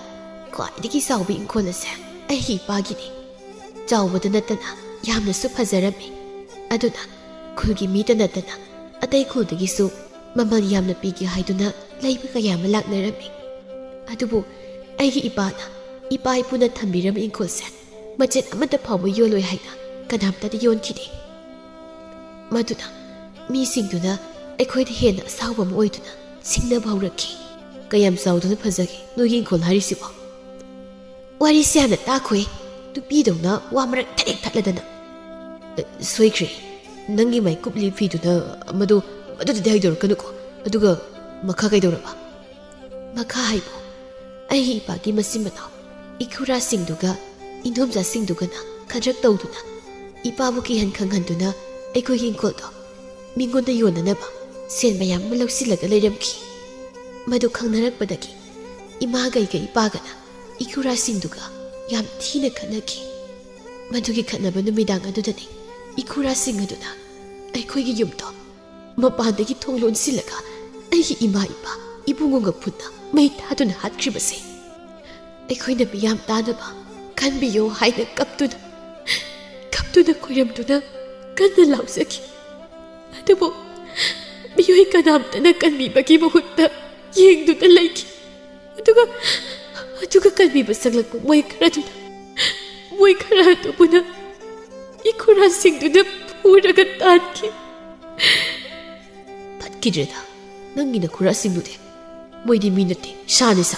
ꯈ꯭ꯋꯥꯏꯗꯒꯤ ꯆꯥꯎꯕ ꯏꯪꯈꯣꯜ ꯑꯁꯦ ꯑꯩꯒꯤ ꯏꯄꯥꯒꯤꯅꯤ꯫ ꯆꯥꯎꯕꯗ ꯅꯠꯇꯅ ꯌꯥꯝꯅꯁꯨ ꯐꯖꯔꯝꯃꯤ꯫ ꯑꯗꯨꯅ ꯈꯨꯜꯒꯤ ꯃꯤꯇ ꯅꯠꯇꯅ ꯑꯇꯩ ꯈꯨꯜꯗꯒꯤꯁꯨ ꯃꯃꯜ ꯌꯥꯝꯅ ꯄꯤꯒꯦ ꯍꯥꯏꯗꯨꯅ ꯂꯩꯕ ꯀꯌꯥ ꯑꯃ ꯂꯥꯛꯅꯔꯝꯃꯤ꯫ ꯑꯗꯨꯕꯨ ꯑꯩꯒꯤ ꯏꯄꯥꯅ, ꯏꯄꯥ ꯏꯄꯨꯅ ꯊꯝꯕꯤꯔꯝꯕ ꯏꯪꯈꯣꯜꯁꯦ ꯃꯆꯦꯠ ꯑꯃꯠꯇ ꯐꯥꯎꯕ ꯌꯣꯜꯂꯣꯏ ꯍꯥꯏꯅ ꯀꯅꯥꯝꯇꯗ ꯌꯣꯟꯈꯤꯗꯦ꯫ ꯃꯗꯨꯅ ꯃꯤꯁꯤꯡꯗꯨꯅ ꯑꯩꯈꯣꯏꯗ ꯍꯦꯟꯅ ꯑꯁꯥꯎꯕ ꯑꯃ ꯑꯣꯏꯗꯨꯅ ꯁꯤꯡꯅꯕ ꯍꯧꯔꯛꯈꯤ꯫ "ꯀꯌꯥꯝ ꯆꯥꯎꯗꯨꯅ ꯐꯖꯒꯦ ꯅꯣꯏꯒꯤ ꯏꯪꯈꯣꯜ ꯍꯥꯏꯔꯤꯁꯤꯕꯣ?" "ꯋꯥꯔꯤꯁꯦ ꯍꯥꯟꯅ ꯇꯥꯈꯣꯏ, ꯅꯨꯄꯤꯗꯧꯅ ꯋꯥ ꯃꯔꯛ ꯊꯔꯦꯛ ꯊꯠꯂꯗꯅ꯫ ꯑ, ꯁꯣꯏꯈ꯭ꯔꯦ, ꯅꯪꯒꯤ ꯃꯥꯏꯀꯨꯞꯂꯤ ꯐꯤꯗꯨꯅ ꯃꯗꯨ, ꯃꯗꯨꯗꯗꯤ ꯍꯥꯏꯗꯣꯔꯛꯀꯅꯨꯀꯣ꯫ ꯑꯗꯨꯒ ꯃꯈꯥ ꯀꯩꯗꯧꯔꯕ?" ꯃꯈꯥ ꯍꯥꯏꯕꯨ ꯑꯩꯒꯤ ꯏꯄꯥꯒꯤ ꯃꯆꯤꯟ ꯃꯅꯥꯎ ꯏꯈꯨꯔꯥꯁꯤꯡꯗꯨꯒ ꯏꯟꯗꯣꯝꯆꯥꯁꯤꯡꯗꯨꯒꯅ ꯈꯗ꯭ꯔꯛ ꯇꯧꯗꯨꯅ ꯏꯄꯥꯕꯨ ꯀꯤꯍꯟ ꯈꯪꯍꯟꯗꯨꯅ ꯑꯩꯈꯣꯏꯒꯤ ꯏꯪꯈꯣꯜꯗꯣ ꯃꯤꯉꯣꯟꯗ ꯌꯣꯟꯅꯅꯕ ꯁꯦꯟ ꯃꯌꯥꯝ ꯑꯃ ꯂꯧꯁꯤꯜꯂꯒ ꯂꯩꯔꯝꯈꯤ꯫ ꯃꯗꯨ ꯈꯪꯅꯔꯛꯄꯗꯒꯤ ꯏꯃꯥꯒ ꯑꯩꯒ ꯏꯄꯥꯒꯅ ꯏꯈꯨꯔꯥꯁꯤꯡꯗꯨꯒ ꯌꯥꯝ ꯊꯤꯅ ꯈꯠꯅꯈꯤ꯫ ꯃꯗꯨꯒꯤ ꯈꯠꯅꯕ ꯅꯨꯃꯤꯗꯥꯡ ꯑꯗꯨꯗꯅꯤ ꯏꯈꯨꯔꯥꯁꯤꯡ ꯑꯗꯨꯅ ꯑꯩꯈꯣꯏꯒꯤ ꯌꯨꯝꯗꯣ ꯃꯄꯥꯟꯗꯒꯤ ꯊꯣꯡ ꯂꯣꯟꯁꯤꯜꯂꯒ ꯑꯩꯒꯤ ꯏꯃꯥ ꯏꯄꯥ ꯏꯕꯨꯡꯉꯣꯒ ꯄꯨꯟꯅ ꯃꯩ ꯊꯥꯗꯨꯅ ꯍꯥꯠꯈ꯭ꯔꯤꯕꯁꯦ꯫ ꯑꯩꯈꯣꯏꯅ ꯃꯤꯌꯥꯝ ꯇꯥꯅꯕ "ꯈꯟꯕꯤꯌꯣ" ꯍꯥꯏꯅ ꯀꯞꯇꯨꯅ, ꯀꯞꯇꯨꯅ ꯈꯣꯏꯔꯝꯗꯨꯅ ꯀꯟꯅ ꯂꯥꯎꯖꯈꯤ꯫ ꯑꯗꯨꯕꯨ ꯃꯤꯑꯣꯏ ꯀꯅꯥꯝꯇꯅ ꯀꯟꯕꯤꯕꯒꯤ ꯃꯍꯨꯠꯇ ꯌꯦꯡꯗꯨꯅ ꯂꯩꯈꯤ꯫ ꯑꯗꯨꯒ ꯑꯗꯨꯒ ꯀꯟꯕꯤꯕ ꯆꯪꯂꯛꯄ ꯃꯣꯏ ꯈꯔꯗꯨꯅ, ꯃꯣꯏ ꯈꯔ ꯑꯗꯨꯕꯨꯅ ꯏꯈꯨꯔꯥꯁꯤꯡꯗꯨꯅ ꯐꯨꯔꯒ ꯇꯥꯟꯈꯤ꯫ ꯐꯠꯈꯤꯗ꯭ꯔꯦꯗ, ꯅꯪꯒꯤ ꯅꯈꯨꯔꯥꯁꯤꯡꯗꯨꯗꯤ꯫ ꯃꯣꯏꯗꯤ ꯃꯤ ꯅꯠꯇꯦ, ꯁꯥꯅꯤ ꯁꯥ꯫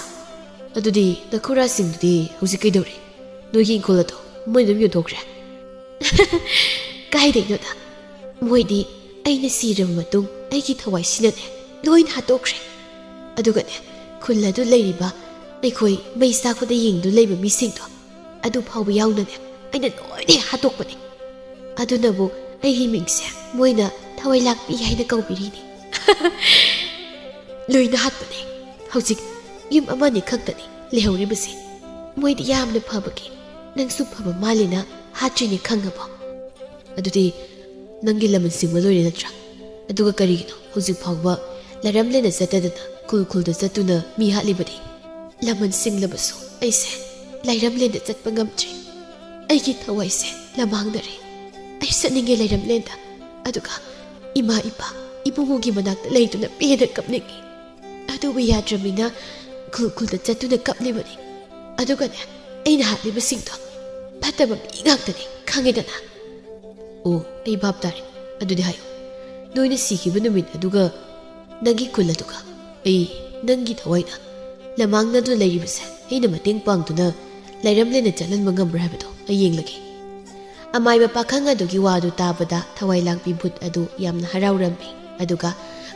ꯑꯗꯨꯗꯤ ꯅꯈꯨꯔꯥꯁꯤꯡꯗꯨꯗꯤ ꯍꯧꯖꯤꯛ ꯀꯩꯗꯧꯔꯤ? ꯅꯣꯏꯒꯤ ꯏꯪꯈꯣꯜ ꯑꯗꯣ ꯃꯣꯏꯅ ꯑꯗꯨꯝ ꯌꯣꯟꯊꯣꯛꯈ꯭ꯔꯦ? ꯀꯥꯏꯗꯩꯅꯣꯗ, ꯃꯣꯏꯗꯤ ꯑꯩꯅ ꯁꯤꯔꯕ ꯃꯇꯨꯡ ꯑꯩꯒꯤ ꯊꯋꯥꯏꯁꯤꯅꯅꯦ ꯂꯣꯏꯅ ꯍꯥꯠꯇꯣꯛꯈ꯭ꯔꯦ꯫ ꯑꯗꯨꯒꯅꯦ, ꯈꯨꯜ ꯑꯗꯨ ꯂꯩꯔꯤꯕ ꯑꯩꯈꯣꯏ ꯃꯩ ꯆꯥꯛꯄꯗ ꯌꯦꯡꯗꯨꯅ ꯂꯩꯕ ꯃꯤꯁꯤꯡꯗꯣ, ꯑꯗꯨ ꯐꯥꯎꯕ ꯌꯥꯎꯅꯅꯦ ꯑꯩꯅ ꯂꯣꯏꯅ ꯍꯥꯠꯇꯣꯛꯄꯅꯦ꯫ ꯑꯗꯨꯅꯕꯨ ꯑꯩꯒꯤ ꯃꯤꯡꯁꯦ ꯃꯣꯏꯅ ꯊꯋꯥꯏ ꯂꯥꯛꯄꯤ ꯍꯥꯏꯅ ꯀꯧꯕꯤꯔꯤꯅꯤ꯫ ꯂꯣꯏꯅ ꯍꯥꯠꯄꯅꯦ꯫ ꯍꯧꯖꯤꯛ ꯌꯨꯝ ꯑꯃꯅꯤ ꯈꯛꯇꯅꯤ ꯂꯩꯍꯧꯔꯤꯕꯁꯦ꯫ ꯃꯣꯏꯗꯤ ꯌꯥꯝꯅ ꯐꯕꯒꯤ ꯅꯪꯁꯨ ꯐꯕ ꯃꯥꯜꯂꯦꯅ ꯍꯥꯠꯇ꯭ꯔꯤꯅꯦ, ꯈꯪꯉꯕꯣ? ꯑꯗꯨꯗꯤ ꯅꯪꯒꯤ ꯂꯃꯟ ꯁꯤꯡꯕ ꯂꯣꯏꯔꯦ ꯅꯠꯇ꯭ꯔꯥ? ꯑꯗꯨꯒ ꯀꯔꯤꯒꯤꯅꯣ ꯍꯧꯖꯤꯛ ꯐꯥꯎꯕ ꯂꯩꯔꯝꯂꯦꯟꯗ ꯆꯠꯇꯗꯅ ꯈꯨꯜ ꯈꯨꯜꯗ ꯆꯠꯇꯨꯅ ꯃꯤ ꯍꯥꯠꯂꯤꯕꯗꯤ? ꯂꯃꯟ ꯁꯤꯡꯂꯕꯁꯨ ꯑꯩꯁꯦ ꯂꯩꯔꯝꯂꯦꯟꯗ ꯆꯠꯄ ꯉꯝꯗ꯭ꯔꯦ꯫ ꯑꯩꯒꯤ ꯊꯋꯥꯏꯁꯦ ꯂꯃꯥꯡꯅꯔꯦ꯫ ꯑꯩ ꯆꯠꯅꯤꯡꯉꯦ ꯂꯩꯔꯝꯂꯦꯟꯗ, ꯑꯗꯨꯒ ꯏꯃꯥ ꯏꯄꯥ ꯏꯕꯨꯡꯉꯣꯒꯤ ꯃꯅꯥꯛꯇ ꯂꯩꯗꯨꯅ ꯄꯦꯟꯅ ꯀꯞꯅꯤꯡꯉꯤ꯫ ꯑꯗꯨꯕꯨ ꯌꯥꯗ꯭ꯔꯕꯅꯤꯅ ꯈꯨꯜ ꯈꯨꯜꯗ ꯆꯠꯇꯨꯅ ꯀꯞꯂꯤꯕꯅꯤ꯫ ꯑꯗꯨꯒꯅꯦ, ꯑꯩꯅ ꯍꯥꯠꯂꯤꯕꯁꯤꯡꯗꯣ ꯐꯠꯇꯕ ꯃꯤ ꯉꯥꯛꯇꯅꯤ, ꯈꯪꯉꯦꯗꯅ? ꯑꯣ, ꯑꯩ ꯚꯥꯞ ꯇꯥꯔꯦ꯫ ꯑꯗꯨꯗꯤ ꯍꯥꯏꯌꯨ, ꯅꯣꯏꯅ ꯁꯤꯈꯤꯕ ꯅꯨꯃꯤꯠ ꯑꯗꯨꯒ ꯅꯪꯒꯤ ꯈꯨꯜ ꯑꯗꯨꯒ ꯑꯩ ꯅꯪꯒꯤ ꯊꯋꯥꯏꯅ ꯂꯃꯥꯡꯅꯗꯨꯅ ꯂꯩꯔꯤꯕꯁꯦ ꯑꯩꯅ ꯃꯇꯦꯡ ꯄꯥꯡꯗꯨꯅ ꯂꯩꯔꯝꯂꯦꯟꯅ ꯆꯠꯍꯟꯕ ꯉꯝꯕ꯭ꯔꯥ ꯍꯥꯏꯕꯗꯣ ꯑꯩ ꯌꯦꯡꯂꯒꯦ꯫ ꯑꯃꯥꯏꯕ ꯄꯥꯈꯪ ꯑꯗꯨꯒꯤ ꯋꯥꯗꯨ ꯇꯥꯕꯗ ꯊꯋꯥꯏ ꯂꯥꯛꯄꯤ ꯚꯨꯠ ꯑꯗꯨ ꯌꯥꯝꯅ ꯍꯔꯥꯎꯔꯝꯃꯤ꯫ ꯑꯗꯨꯒ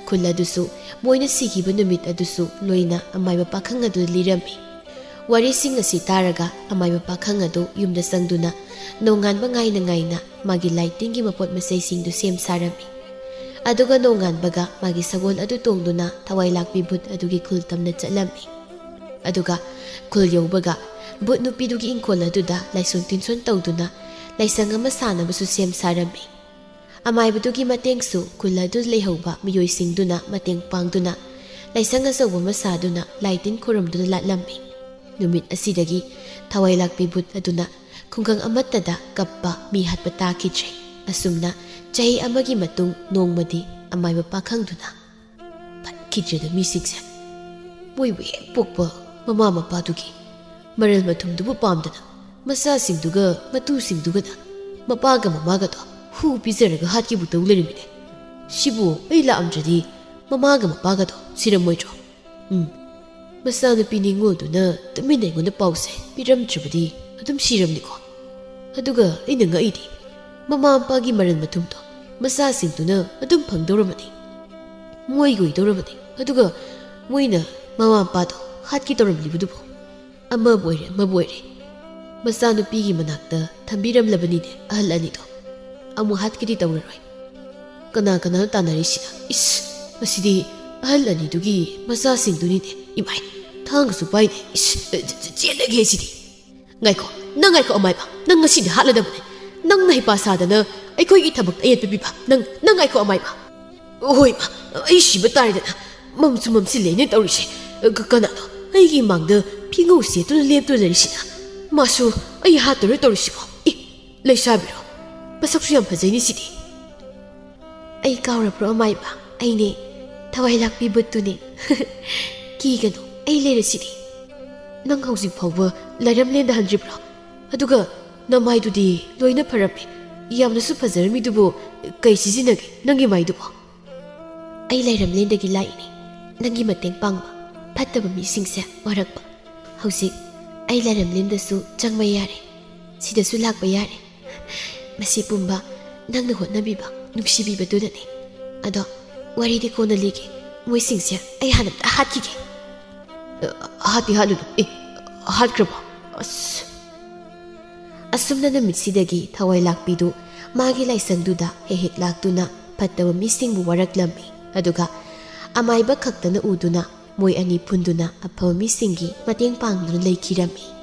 ꯈꯨꯜ ꯑꯗꯨꯁꯨ ꯃꯣꯏꯅ ꯁꯤꯈꯤꯕ ꯅꯨꯃꯤꯠ ꯑꯗꯨꯁꯨ ꯂꯣꯏꯅ ꯑꯃꯥꯏꯕ ꯄꯥꯈꯪ ꯑꯗꯨ ꯂꯤꯔꯝꯃꯤ꯫ ꯋꯥꯔꯤꯁꯤꯡ ꯑꯁꯤ ꯇꯥꯔꯒ ꯑꯃꯥꯏꯕ ꯄꯥꯈꯪ ꯑꯗꯨ ꯌꯨꯝꯗ ꯆꯪꯗꯨꯅ ꯅꯣꯡꯉꯥꯟꯕ ꯉꯥꯏꯅ ꯉꯥꯏꯅ ꯃꯥꯒꯤ ꯂꯥꯏ ꯇꯤꯟꯒꯤ ꯃꯄꯣꯠ ꯃꯆꯩꯁꯤꯡꯗꯨ ꯁꯦꯝ ꯁꯥꯔꯝꯃꯤ꯫ ꯑꯗꯨꯒ ꯅꯣꯡꯉꯥꯟꯕꯒ ꯃꯥꯒꯤ ꯁꯒꯣꯜ ꯑꯗꯨ ꯇꯣꯡꯗꯨꯅ ꯊꯋꯥꯏ ꯂꯥꯛꯄꯤ ꯚꯨꯠ ꯑꯗꯨꯒꯤ ꯈꯨꯜ ꯇꯝꯅ ꯆꯠꯂꯝꯃꯤ꯫ ꯑꯗꯨꯒ ꯈꯨꯜ ꯌꯧꯕꯒ ꯚꯨꯠ ꯅꯨꯄꯤꯗꯨꯒꯤ ꯏꯪꯈꯣꯜ ꯑꯗꯨꯗ ꯂꯥꯏꯁꯣꯟ ꯇꯤꯟꯁꯣꯟ ꯇꯧꯗꯨꯅ ꯂꯥꯏꯁꯪ ꯑꯃ ꯁꯥꯅꯕꯁꯨ ꯁꯦꯝ ꯁꯥꯔꯝꯃꯤ꯫ ꯑꯃꯥꯏꯕꯗꯨꯒꯤ ꯃꯇꯦꯡꯁꯨ ꯈꯨꯜ ꯑꯗꯨ ꯂꯩꯍꯧꯕ ꯃꯤꯑꯣꯏꯁꯤꯡꯗꯨꯅ ꯃꯇꯦꯡ ꯄꯥꯡꯗꯨꯅ ꯂꯥꯏꯁꯪ ꯑꯆꯧꯕ ꯑꯃ ꯁꯥꯗꯨꯅ ꯂꯥꯏ ꯇꯤꯟ ꯈꯨꯔꯨꯝꯗꯨꯅ ꯂꯥꯠꯂꯝꯃꯤ꯫ ꯅꯨꯃꯤꯠ ꯑꯁꯤꯗꯒꯤ ꯊꯋꯥꯏ ꯂꯥꯛꯄꯤ ꯚꯨꯠ ꯑꯗꯨꯅ ꯈꯨꯡꯒꯪ ꯑꯃꯠꯇꯗ ꯀꯞꯄ, ꯃꯤ ꯍꯥꯠꯄ ꯇꯥꯈꯤꯗ꯭ꯔꯦ꯫ ꯑꯁꯨꯝꯅ ꯆꯍꯤ ꯑꯃꯒꯤ ꯃꯇꯨꯡ ꯅꯣꯡꯃꯗꯤ ꯑꯃꯥꯏꯕ ꯄꯥꯈꯪꯗꯨꯅ ꯐꯠꯈꯤꯗ꯭ꯔꯦꯗ ꯃꯤꯁꯤꯡꯁꯦ꯫ ꯃꯣꯏꯕꯨ ꯍꯦꯛ ꯄꯣꯛꯄ ꯃꯃꯥ ꯃꯄꯥꯗꯨꯒꯤ ꯃꯔꯜ ꯃꯊꯨꯝꯗꯨꯕꯨ ꯄꯥꯝꯗꯅ ꯃꯆꯥꯁꯤꯡꯗꯨꯒ ꯃꯇꯨꯁꯤꯡꯗꯨꯒꯅ ꯃꯄꯥꯒ ꯃꯃꯥꯒꯗꯣ ꯍꯨ ꯄꯤꯖꯔꯒ ꯍꯥꯠꯈꯤꯕ ꯇꯧ ꯂꯩꯔꯝꯃꯤꯅꯦ꯫ ꯁꯤꯕꯨ ꯑꯩ ꯂꯥꯛꯑꯝꯗ꯭ꯔꯗꯤ ꯃꯃꯥꯒ ꯃꯄꯥꯒꯗꯣ ꯁꯤꯔꯝꯃꯣꯏꯗ꯭ꯔꯣ? ꯎꯝ, ꯃꯆꯥꯅꯨꯄꯤ ꯅꯤꯉꯣꯜꯗꯨꯅ ꯇꯨꯃꯤꯟꯅ ꯑꯩꯉꯣꯟꯗ ꯄꯥꯎꯁꯦ ꯄꯤꯔꯝꯗ꯭ꯔꯕꯗꯤ ꯑꯗꯨꯝ ꯁꯤꯔꯝꯅꯤꯀꯣ꯫ ꯑꯗꯨꯒ ꯑꯩꯅ ꯉꯛꯏꯗꯤ ꯃꯃꯥ ꯃꯄꯥꯒꯤ ꯃꯔꯜ ꯃꯊꯨꯝꯗꯣ ꯃꯆꯥꯁꯤꯡꯗꯨꯅ ꯑꯗꯨꯝ ꯐꯪꯗꯧꯔꯕꯅꯤ, ꯃꯣꯏꯒꯤ ꯑꯣꯏꯗꯧꯔꯕꯅꯤ꯫ ꯑꯗꯨꯒ ꯃꯣꯏꯅ ꯃꯃꯥ ꯃꯄꯥꯗꯣ ꯍꯥꯠꯀꯦ ꯇꯧꯔꯝꯂꯤꯕꯗꯨꯕꯨ꯫ ꯑꯃꯕꯨ ꯑꯣꯏꯔꯦ ꯑꯃꯕꯨ ꯑꯣꯏꯔꯦ, ꯃꯆꯥꯅꯨꯄꯤꯒꯤ ꯃꯅꯥꯛꯇ ꯊꯝꯕꯤꯔꯝꯂꯕꯅꯤꯅꯦ ꯑꯍꯜ ꯑꯅꯤꯗꯣ꯫ ꯑꯃꯨꯛ ꯍꯥꯠꯀꯦꯗꯤ ꯇꯧꯔꯔꯣꯏ꯫ ꯀꯅꯥ ꯀꯅꯥꯅꯣ ꯇꯥꯟꯅꯔꯤꯁꯤꯅ? ꯏꯁ, ꯃꯁꯤꯗꯤ ꯑꯍꯜ ꯑꯅꯤꯗꯨꯒꯤ ꯃꯆꯥꯁꯤꯡꯗꯨꯅꯤꯅꯦ꯫ ꯏꯃꯥꯏ, ꯊꯥꯡꯒꯁꯨ ꯄꯥꯏꯅꯦ꯫ ꯏꯁ, ꯆꯦꯜꯂꯒꯦ ꯁꯤꯗꯤ꯫ ꯉꯥꯏꯈꯣ, ꯅꯪ ꯉꯥꯏꯈꯣ ꯑꯃꯥꯏꯕ, ꯅꯪ ꯉꯁꯤꯗꯤ ꯍꯥꯠꯂꯗꯕꯅꯦ꯫ ꯅꯪꯅ ꯍꯩꯄꯥ ꯁꯥꯗꯅ ꯑꯩꯈꯣꯏꯒꯤ ꯊꯕꯛꯇ ꯑꯌꯦꯠꯄ ꯄꯤꯕ꯫ ꯅꯪ, ꯅꯪ ꯉꯥꯏꯈꯣ ꯑꯃꯥꯏꯕ꯫ ꯍꯣꯏ ꯃꯥ, ꯑꯩ ꯁꯤꯕ ꯇꯥꯔꯦꯗꯅ꯫ ꯃꯝꯁꯨ ꯃꯝꯁꯤꯜꯂꯦꯅꯦ ꯇꯧꯔꯤꯁꯦ꯫ ꯀ-, ꯀꯅꯥꯅꯣ ꯑꯩꯒꯤ ꯃꯥꯡꯗ ꯐꯤꯉꯧ ꯁꯦꯠꯇꯨꯅ ꯂꯦꯞꯇꯨꯅ ꯂꯩꯔꯤꯁꯤꯅ? ꯃꯥꯁꯨ ꯑꯩ ꯍꯥꯠꯇꯣꯏꯔꯣ ꯇꯧꯔꯤꯁꯤꯕꯣ? ꯑꯦ, ꯂꯩꯁꯥꯕꯤꯔꯣ? ꯃꯁꯛꯁꯨ ꯌꯥꯝ ꯐꯖꯩꯅꯦ ꯁꯤꯗꯤ꯫ ꯑꯩ ꯀꯥꯎꯔꯕ꯭ꯔꯣ ꯑꯃꯥꯏꯕ? ꯑꯩꯅꯦ, ꯊꯋꯥꯏ ꯂꯥꯛꯄꯤ ꯕꯨꯠꯇꯨꯅꯦ꯫ ꯀꯤꯒꯅꯨ, ꯑꯩ ꯂꯩꯔꯁꯤꯗꯤ꯫ ꯅꯪ ꯍꯧꯖꯤꯛ ꯐꯥꯎꯕ ꯂꯥꯏꯔꯝꯂꯦꯟꯗ ꯍꯟꯗ꯭ꯔꯤꯕ꯭ꯔꯣ? ꯑꯗꯨꯒ ꯅꯃꯥꯏꯗꯨꯗꯤ ꯂꯣꯏꯅ ꯐꯔꯝꯃꯦ꯫ ꯌꯥꯝꯅꯁꯨ ꯐꯖꯔꯝꯃꯤꯗꯨꯕꯨ ꯀꯩ ꯁꯤꯖꯤꯟꯅꯒꯦ ꯅꯪꯒꯤ ꯃꯥꯏꯗꯨꯕꯣ? ꯑꯩ ꯂꯥꯏꯔꯝꯂꯦꯟꯗꯒꯤ ꯂꯥꯛꯏꯅꯦ, ꯅꯪꯒꯤ ꯃꯇꯦꯡ ꯄꯥꯡꯕ꯫ ꯐꯠꯇꯕ ꯃꯤꯁꯤꯡꯁꯦ ꯋꯥꯔꯛꯄ꯫ ꯍꯧꯖꯤꯛ ꯑꯩ ꯂꯥꯏꯔꯝꯂꯦꯟꯗꯁꯨ ꯆꯪꯕ ꯌꯥꯔꯦ, ꯁꯤꯗꯁꯨ ꯂꯥꯛꯄ ꯌꯥꯔꯦ꯫ ꯃꯁꯤ ꯄꯨꯝꯕ ꯅꯪꯅ ꯍꯣꯠꯅꯕꯤꯕ, ꯅꯨꯡꯁꯤꯕꯤꯕꯗꯨꯅꯅꯦ꯫ ꯑꯗꯣ ꯋꯥꯔꯤꯗꯤ ꯀꯣꯟꯅ ꯂꯤꯒꯦ, ꯃꯣꯏꯁꯤꯡꯁꯦ ꯑꯩ ꯍꯥꯟꯅ ꯑꯝꯇ ꯍꯥꯠꯈꯤꯒꯦ꯫ ꯑ, ꯍꯥꯠꯇꯤ ꯍꯥꯠꯂꯨꯅꯨ꯫ ꯑꯦ, ꯍꯥꯠꯈ꯭ꯔꯕꯣ? ꯑꯁ꯫ ꯑꯁꯨꯝꯅ ꯅꯨꯃꯤꯠꯁꯤꯗꯒꯤ ꯊꯋꯥꯏ ꯂꯥꯛꯄꯤꯗꯨ ꯃꯥꯒꯤ ꯂꯥꯏꯁꯪꯗꯨꯗ ꯍꯦꯛ ꯍꯦꯛ ꯂꯥꯛꯇꯨꯅ ꯐꯠꯇꯕ ꯃꯤꯁꯤꯡꯕꯨ ꯋꯥꯔꯛꯂꯝꯃꯤ꯫ ꯑꯗꯨꯒ ꯑꯃꯥꯏꯕ ꯈꯛꯇꯅ ꯎꯗꯨꯅ ꯃꯣꯏ ꯑꯅꯤ ꯄꯨꯟꯗꯨꯅ ꯑꯐꯕ ꯃꯤꯁꯤꯡꯒꯤ ꯃꯇꯦꯡ ꯄꯥꯡꯗꯨꯅ ꯂꯩꯈꯤꯔꯝꯃꯤ꯫